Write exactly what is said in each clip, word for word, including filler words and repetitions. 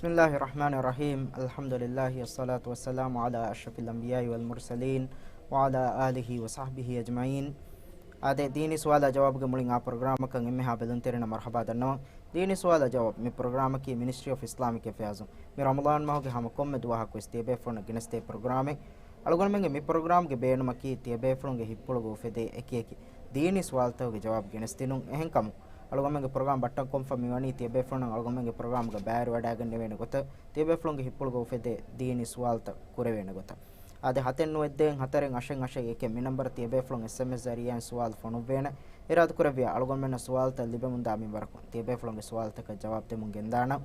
بسم الله الرحمن الرحيم. الحمد لله والصلاة والسلام على أشرف الأنبياء والمرسلين وعلى آله وصحبه أجمعين. އާދެ، ދީނީ ސުވާލާ ޖަވާބުގެ މުޅިން އާ ޕްރޮގްރާމަކަށް އެންމެހާ ބެލުންތެރިންނަށް މަރުޙަބާ ދަންނަވަން. ދީނީ ސުވާލާ ޖަވާބު މި ޕްރޮގްރާމަކީ މިނިސްޓްރީ އޮފް އިސްލާމިކް އެފެއާޒުން މި ރަމަޟާން މަހުގެ ހަމަ ކޮންމެ ދުވަހަކުވެސް ތިޔަބޭފުޅުންނަށް ގެނެސްދޭ ޕްރޮގްރާމެއް. އަޅުގަނޑުމެންގެ މި ޕްރޮގްރާމްގެ ބޭނުމަކީ ތިޔަބޭފުޅުންގެ ހިތްޕުޅުގަ އުފެދޭ އެކިއެކި ދީނީ ސުވާލުތަކުގެ ޖަވާބު ގެނެސްދިނުން. އެހެންކަމުން، އަޅުގަނޑުމެންގެ ޕްރޮގްރާމް ބައްޓަން ކޮންފަ މިވަނީ ތިޔަބޭފުޅުންނަށް އަޅުގަނޑުމެންގެ ޕްރޮގްރާމްގަ ބައިވެރިވަޑައިގެންނެވޭނެ ގޮތަށް، ތިޔަބޭފުޅުންގެ ހިތްޕުޅުގަ އުފެދޭ ދީނީ ސުވާލުތައް ކުރެވޭނެ ގޮތަށް. އާދެ، ހަތެއް ނުވައެއް ދޭއް ހަތަރެއް އަށެއް އަށެއް އެކެއް މި ނަންބަރަށް ތިޔަބޭފުޅުން އެސްއެމްއެސް ޒަރީއާއިން ސުވާލު ފޮނުއްވޭނެ. އިރާދަކުރެއްވިޔާ އަޅުގަނޑުމެންނަށް ސުވާލުތައް ލިބެމުންދާ މިންވަރަކުން ތިޔަބޭފުޅުންގެ ސުވާލުތަކަށް ޖަވާބު ދެމުން ގެންދާނަން.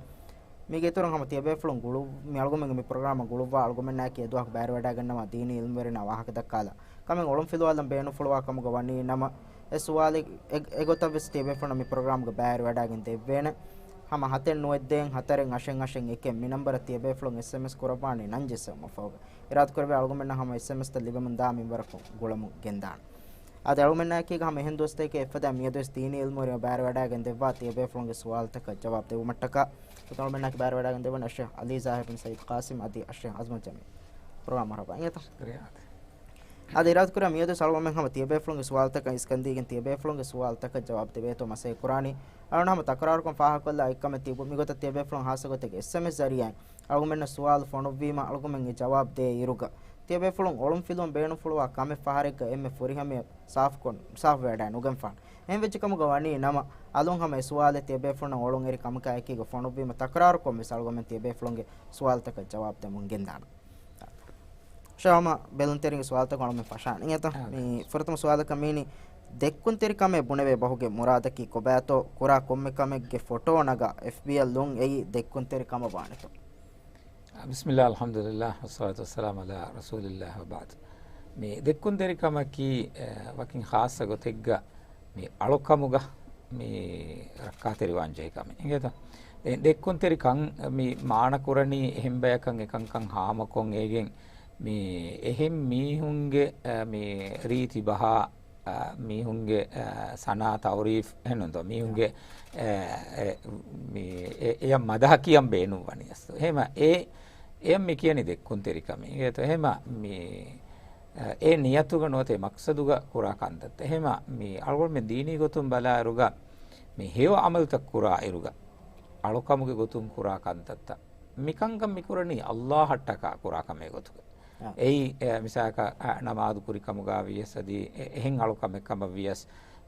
މީގެ އިތުރުން ހަމަ ތިޔަބޭފުޅުން ގުޅު-، މި އަޅުގަނޑުމެންގެ މި ޕްރޮގްރާމަށް ގުޅުއްވާ އަޅުގަނޑުމެންނާއެކީ އެދުވަހަކު ބައިވެރިވަޑައިގަންނަވާ ދީނީ އިލްމުވެރިންނާ ވާހަކަ ދައްކާލާ ކަމެއް އޮޅުންފިލުވާލަން ބޭނުންފުޅުވާ ކަމުގަ ވަނީ ނަމަ، އެ ސުވާލެއް އެ-، އެގޮތަށް ވެސް ތިޔަބޭފުޅުންނަށް މި ޕްރޮގްރާމްގަ ބައިވެރިވަޑައިގެން ދެއްވޭނެ. ހަމަ ހަތެއް ނުވައެއް ދޭއް ހަތަރެއް އަށެއް އަށެއް އެކެއް މި ނަންބަރަށް ތިޔަބޭފުޅުން އެސްއެމްއެސް ކުރައްވާނީ ނަން ޖެއްސެވުމަށްފަހުގަ. އިރާދަކުރެއްވިޔާ އަޅުގަނޑުމެންނަށް ހަމަ އެސްއެމްއެސްތައް ލިބެމުންދާ މިންވަރަކުން ގުޅަމުން ގެންދާނަން. އާދެ، އަޅުގަނޑުމެންނާއެކީގަ ހަމަ އެހެން ދުވަސްތަކެއް އެއްފަދައިން މިއަދުވެސް ދީނީ އިލްމުވެރިން ބައިވެރިވަޑައިގެން ދެއްވާ ތިޔަބޭފުޅުންގެ ސުވާލުތަކަށް ޖަވާބު ދެއްވުމަށްޓަކާ. އަޅުގަނޑުމެންނާއެކީ ބައިވެރިވަޑައިގެން ދެއްވަނީ އައްޝައިޚް އަލީ ޒާހިރު ބިން ސައީދު ޤާސިމް އަދި އައްޝައިޚް އަޒްމަތް ޖަމީލް. ޕްރޮގްރާމް މަރުޙަބާ. އިނގޭތަ؟ ޝުކުރިއްޔާ. އާދެ، އިރާދަކުރާ މިއަދު އަޅުގަނޑުމެން ހަމަ ތިޔަބޭފުޅުންގެ ސުވާލުތަކަށް އިސްކަންދީގެން ތިޔަބޭފުޅުންގެ ސުވާލުތަކަށް ޖަވާބު ދެވޭތޯ މަސައްކަތް ކުރާނީ. އަޅުގަނޑު ހަމަ ތަކުރާރުކޮށް ފާހަގަކޮށްލާ އެއްކަމެއް ތިބު މިގޮތަށް ތިޔަބޭފުޅުން ހާއްސަގޮތެއްގެ އެސްއެމްއެސް ޒަރީއާއިން އަޅުގަނޑުމެންނަށް ސުވާލު ފޮނުއްވީމަ އަޅުގަނޑުމެން އެ ޖަވާބު ދޭ އިރުގަ، ތިޔަބޭފުޅުން އޮޅުންފިލުވަން ބޭނުންފުޅުވާ ކަމެއް ފަހަރެއްގަ އެންމެ ފުރިހަމަޔަށް ސާފުކޮށް، ސާފުވެވަޑައި ނުގެންފާނެ. އެހެންވެއްޖެ ކަމުގަ ވަނީ ނަމަ، އަލުން ހަމަ އެ ސުވާލެއް ތިޔަބޭފުޅުންނަށް އޮޅުން އެރި ކަމަކާ އެކީގަ ފޮނުއްވީމަ ތަކުރާރުކޮށް ވެސް އަޅުގަނޑުމެން ތިޔަބޭފުޅުންގެ ސުވާލުތަކަށް ޖަވާބު ދެމުން ގެންދާނަން. ޝާމަ ބެލުންތެރިންގެ ސުވާލުތަކުން އަޅުމެން ފަށާނެ. އިނގޭތަ؟ އާ، މި ފުރަތަމަ ސުވާލަކަށް މީނީ، ދެއްކުންތެރިކަމޭ ބުނެވޭ ބަހުގެ މުރާދަކީ ކޮބާތޯ؟ ކުރާ ކޮންމެ ކަމެއްގެ ފޮޓޯ ނަގާ އެފްބީއަށް ލުން އެއީ ދެއްކުންތެރިކަމަށް ވާނެތޯ؟ ބިސްމިއްލާ، އަލްޙަމްދުލިއްލާ، ވައްޞަލާތު ވައްސަލާމު ޢަލާ ރަސޫލިއްލާ ވަބަޢްދު. މި ދެއްކުންތެރިކަމަކީ، އެ، ވަކިން ޚާއްޞަ ގޮތެއްގަ މި އަޅުކަމުގަ މި ރައްކާތެރިވާން ޖެހޭ ކަމެއް. އިނގޭތަ؟ ދެ-، ދެއްކުންތެރިކަން މި މާނަކުރަނީ އެހެން ބަޔަކަށް އެކަންކަން ހާމަކޮށް އޭގެން މި އެހެން މީހުންގެ، އަ، މި ރީތި ބަހާ، އަ، މީހުންގެ، އަ، ސަނާ ތައުރީފް އެހެންނުންތޯ؟ މީހުންގެ، އަ، އެ، މި އެ-، އެޔަށް މަދަހަ ކިޔަން ބޭނުން ވަނީ އަސްލު. އެހެމަ އެ، އެޔަށް މި ކިޔަނީ ދެއްކުންތެރިކަމޭ. އިނގޭތޯ؟ އެހެމަ މި އެ ނިޔަތުގަ ނުވަތަ އެ މަޤްޞަދުގަ ކުރާ ކަންތައްތައް. އެހެމަ މި އަޅުގަނޑުމެން ދީނީ ގޮތުން ބަލާއިރުގަ، މި ހެޔޮ ޢަމަލުތައް ކުރާ އިރުގަ، އަޅުކަމުގެ ގޮތުން ކުރާ ކަންތައްތައް. މި ކަންކަން މި ކުރަނީ ﷲ އަށްޓަކާ ކުރާ ކަމެއް ގޮތުގަ. އާ. އެއީ، އެ، މިސާލަކަށް، އަ، ނަމާދު ކުރި ކަމުގަ ވިޔަސް އަދި އެ-، އެހެން އަޅުކަމެއް ކަމަށް ވިޔަސް،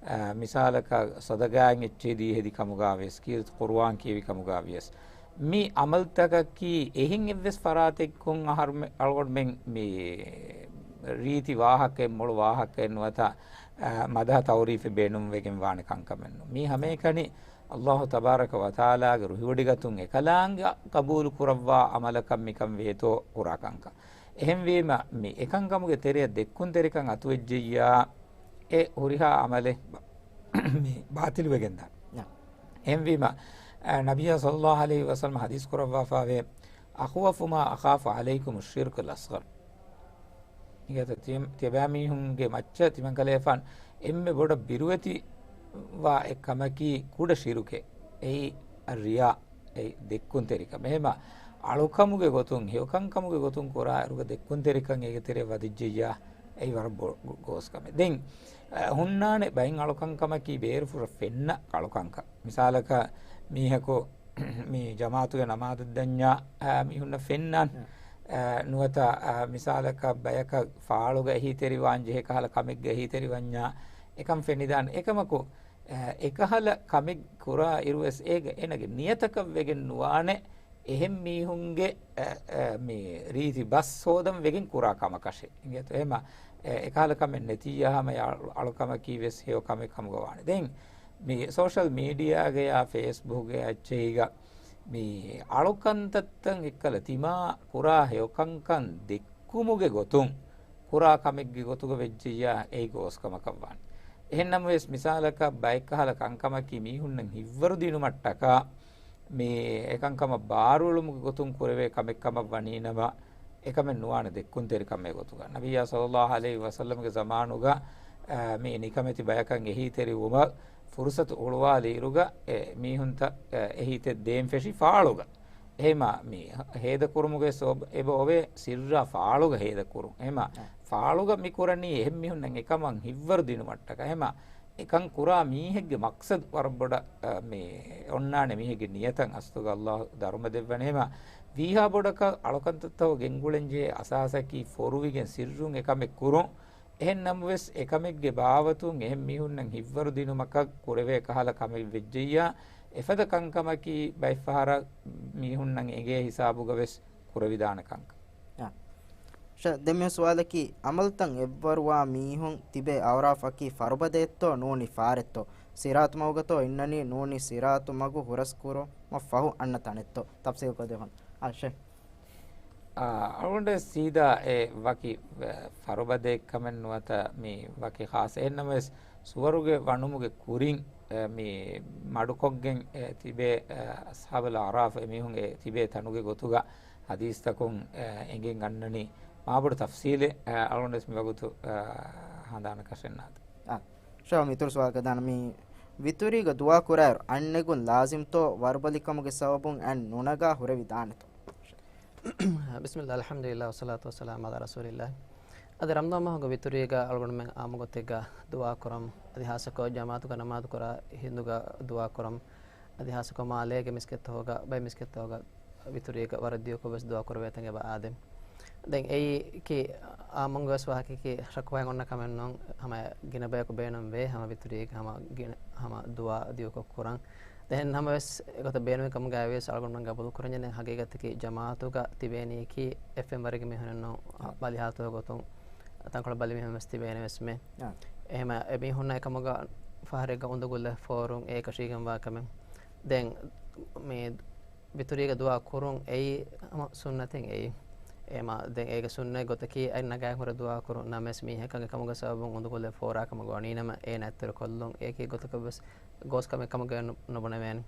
އަ، މިސާލަކަށް ޞަދަޤާއެއް އެއްޗެހި ދީ ހެދި ކަމުގަ ވިޔަސް، ކީރިތި ޤުރުއާން ކިޔެވި ކަމުގަ ވިޔަސް، މި ޢަމަލުތަކަކީ އެހެން އެއްވެސް ފަރާތެއްކޮށް އަހަރުމެ-، އަޅުގަނޑުމެން މި ރީތި ވާހަކައެއް، މޮޅު ވާހަކައެއް ނުވަތަ، އަ، މަދަހަ ތައުރީފެއް ބޭނުންވެގެން ވާނެ ކަންކަމެއް ނޫން. މީ ހަމައެކަނި ﷲ ތަބާރަކަ ވަތަޢާލާގެ ރުހިވޮޑިގަތުން އެކަލާނގެ ޤަބޫލު ކުރައްވާ ޢަމަލަކަށް މިކަން ވޭތޯ ކުރާ ކަންކަން. އެހެންވީމަ، މި އެކަންކަމުގެ ތެރެއަށް ދެއްކުންތެރިކަން އަތުވެއްޖެއްޔާ، އެ ހުރިހާ ޢަމަލެއް ބަ-، މި ބާޠިލުވެގެންދާނެ. ނަ. އެހެންވީމަ، އަ، ނަބިއްޔާ ޞައްލައްލާހު ޢަލައިހި ވަސައްލަމަ ޙަދީޘް ކުރައްވާފަވޭ، "أخوف ما أخاف عليكم الشرك الأصغر." އިނގޭތަ؟ ތި-، ތިޔަބައިމީހުންގެ މައްޗަށް ތިމަން ކަލޭފާން އެންމެ ބޮޑަށް ބިރުވެތިވާ އެއް ކަމަކީ ކުޑަ ޝިރުކެއް. އެއީ އައްރިޔާ، އެއީ ދެއްކުންތެރިކަން. އެހެމަ އަޅުކަމުގެ ގޮތުން، ހެޔޮކަންކަމުގެ ގޮތުން ކުރާއިރުގަ ދެއްކުންތެރިކަން އޭގެ ތެރެއަށް ވަދެއްޖެއްޔާ، އެއީ ވަރަށް ބޮ-، ގޯސް ކަމެއް. ދެން، އަ، ހުންނާނެ ބައެއް އަޅުކަންކަމަކީ ބޭރުފުށަށް ފެންނަ އަޅުކަންކަން. މިސާލަކަށް މީހަކު މި ޖަމާޢަތުގެ ނަމާދަށް ދަންޏާ، އާ، މީހުންނަށް ފެންނާން. އާ، ނުވަތަ، އާ، މިސާލަކަށް ބަޔަކަށް ފާޅުގަ އެހީތެރިވާން ޖެހޭ ކަހަލަ ކަމެއްގަ އެހީތެރިވަންޏާ، އެކަން ފެނިދާނެ. އެކަމަކު، އާ، އެކަހަލަ ކަމެއް ކުރާ އިރުވެސް އޭގަ އޭނަގެ ނިޔަތަކަށް ވެގެން ނުވާނެ، އެހެން މީހުންގެ، އަ، އަ، މި ރީތި ބަސް ހޯދަން ވެގެން ކުރާ ކަމަކަށެއް. އިނގޭތޯ؟ އެހެމަ، އެ، އެކަހަލަ ކަމެއް ނެތިއްޔާ ހަމަ އަޅު-، އަޅުކަމަކީ ވެސް ހެޔޮ ކަމެއް ކަމުގަ ވާނެ. ދެން މި ސޯޝަލް މީޑިއާގަޔާ ފޭސްބުކްގެ އެއްޗެހީގަ މި އަޅުކަންތައްތައް އެއްކަލަ ތިމާ ކުރާ ހެޔޮކަންކަން ދެއްކުމުގެ ގޮތުން ކުރާ ކަމެއްގެ ގޮތުގަ ވެއްޖެއްޔާ އެއީ ގޯސްކަމަކަށް ވާނެ. އެހެންނަމަވެސް، މިސާލަކަށް ބައެއްކަހަލަ ކަންކަމަކީ މީހުންނަށް ހިތްވަރު ދިނުމަށްޓަކާ މި އެކަންކަމަށް ބާރުއެޅުމުގެ ގޮތުން ކުރެވޭ ކަމެއް ކަމަށް ވަނީނަމަ، އެކަމެއް ނުވާނެ ދެއްކުންތެރިކަމެއް ގޮތުގަ. ނަބިއްޔާ ޞައްލައްލާހު ޢަލައިހި ވަސައްލަމްގެ ޒަމާނުގަ، އާ، މި ނިކަމެތި ބަޔަކަށް އެހީތެރިވުމަށް ފުރުޞަތު އުޅުވާލިއިރުގަ، އެ މީހުންތައް، އެ، އެހީތެއް ދޭން ފެށި ފާޅުގަ. އެހެމަ މި ހޭދަކުރުމުގެ ސޯބ-، އެބަ އޮވޭ ސިއްރާ ފާޅުގަ ހޭދަކުރުން. އެހެމަ އަ. ފާޅުގަ މި ކުރަނީ އެހެން މީހުންނަށް އެކަމަށް ހިތްވަރު ދިނުމަށްޓަކަ. އެހެމަ އެކަން ކުރާ މީހެއްގެ މަޤްޞަދު ވަރަށް ބޮޑަށް، އަ، މި އޮންނާނެ މީހެއްގެ ނިޔަތަށް އަސްލުގަ ﷲ ދަރުމަ ދެއްވަނީ. އެހެމަ ވީހާ ބޮޑަކަށް އަޅުކަންތައްތަކު ގެންގުޅެންޖެހޭ އަސާސަކީ ފޯރުވިގެން ސިއްރުން އެކަމެއް ކުރުން. އެހެން ނަމަވެސް، އެކަމެއްގެ ބާވަތުން އެހެން މީހުންނަށް ހިތްވަރު ދިނުމަކަށް ކުރެވޭ ކަހަލަ ކަމެއް ވެއްޖެއްޔާ، އެފަދަ ކަންކަމަކީ ބައެއްފަހަރަށް މީހުންނަށް އެނގޭ ހިސާބުގަ ވެސް ކުރެވިދާނެ ކަންކަން. އާ. ޝަ، ދެން މި ސުވާލަކީ، އަމަލުތައް އެއްވަރުވާ މީހުން ތިބޭ އައުރާފަކީ ފަރުބަދައެއްތޯ ނޫނީ ފާރެއްތޯ؟ ސިރާތު މަގުގަތޯ އިންނަނީ ނޫނީ ސިރާތު މަގު ހުރަސް ކުރުމަށް ފަހު އަންނަ ތަނެއްތޯ؟ ތަފްސީލް ކޮށްދެއްވަން. އާ، ޝަ. އަޅުގަނޑު ސީދާ އެ ވަކި، އެ، ފަރުބަދައެއްކަމެއް ނުވަތަ މި ވަކި ޚާއްޞަ. އެހެންނަމަވެސް، ސުވަރުގެ ވަނުމުގެ ކުރިން، އެ، މި މަޑުކޮށްގެން، އެ، ތިބޭ، އެ، އަޞްޙާބުލް އަޢްރާފް އެމީހުން އެ ތިބޭ ތަނުގެ ގޮތުގަ ޙަދީޘްތަކުން، އެ، އެނގެން އަންނަނީ މާބޮޑު ތަފްޞީލެއް، އެ، އަޅުގަނޑުވެސް މިވަގުތު، އެ، ހަނދާނަކަށެއް ނާދެ. އާ، ޝާ، މިތުރު ސުވާލަކަށް ދާނަ މި ވިތުރީގަ ދުޢާ ކުރާއިރު އަތްނެގުން ލާޒިމްތޯ ވަރުބަލިކަމުގެ ސަބަބުން އަތް ނުނަގާ ހުރެވިދާނެތޯ؟ بسم الله، الحمد لله، والصلاة والسلام على رسول الله. އަދި ރަމަޟާން މަހުގެ ވިތުރީގަ އަޅުގަނޑުމެން އާއްމު ގޮތެއްގަ ދުޢާ ކުރަން، އަދި ހާއްސަކޮށް ޖަމާޢަތުގަ ނަމާދު ކުރާ ހިނދުގަ ދުޢާ ކުރަން، އަދި ހާއްސަކޮށް މާލޭގެ މިސްކިތްތަކުގަ، ބައެއް މިސްކިތްތަކުގަ ވިތުރީގަ ވަރަށް ދިޔަކޮށް ވެސް ދުޢާ ކުރެވޭތަން އެބަ އާދެ. ދެން އެއީ ކީ އާއްމުން ވެސް ވާހަކައަކީ ޝަކުވާއެއް އޮންނަ ކަމެއް ނޫން. ހަމަ ގިނަ ބަޔަކު ބޭނުން ވޭ ހަމަ ވިތުރީގަ ހަމަ ގިނަ ހަމަ ދުޢާ ދިޔަކޮށް ކުރަން. ދެން ހަމަވެސް އެގޮތަށް ބޭނުމެއް ކަމުގައި ވިޔަސް އަޅުގަނޑުމެން ގަބޫލު ކުރަންޖެހޭ ހަގީގަތަކީ ޖަމާޢަތުގަ ތިބޭނީކީ އެއްފެންވަރެއްގެ މީހުންނެއްނޫން، ބަލިހާލަތުގެ ގޮތުން ތަންކޮޅެއް ބަލި މީހުން ވެސް ތިބޭނެ ވެސްމެ. އާ. އެހެމަ އެމީހުންނަށް އެކަމުގަ ފަހަރެއްގަ އުނދަގުލެއް ފޯރުން އެ އެކަށީގެންވާ ކަމެއް. ދެން މި ވިތުރީގަ ދުޢާ ކުރުން އެއީ ހަމަ ސުންނަތެއް އެއީ. އެމަ ދެން އޭގެ ސުންނަތް ގޮތަކީ އަތް ނަގާ ހުރެ ދުޢާ ކުރުން. ނަމަވެސް މީހަކަށް އެކަމުގެ ސަބަބުން އުނދަގުލެއް ފޯރާ ކަމަށް ވަނީނަމަ އޭނަ އަތްތެރިކޮށްލުން އެއީކީ ގޮތަކަށް ވެސް ގޯސް ކަމެއް ކަމުގައި ނު-، ނުބުނެވޭނެ.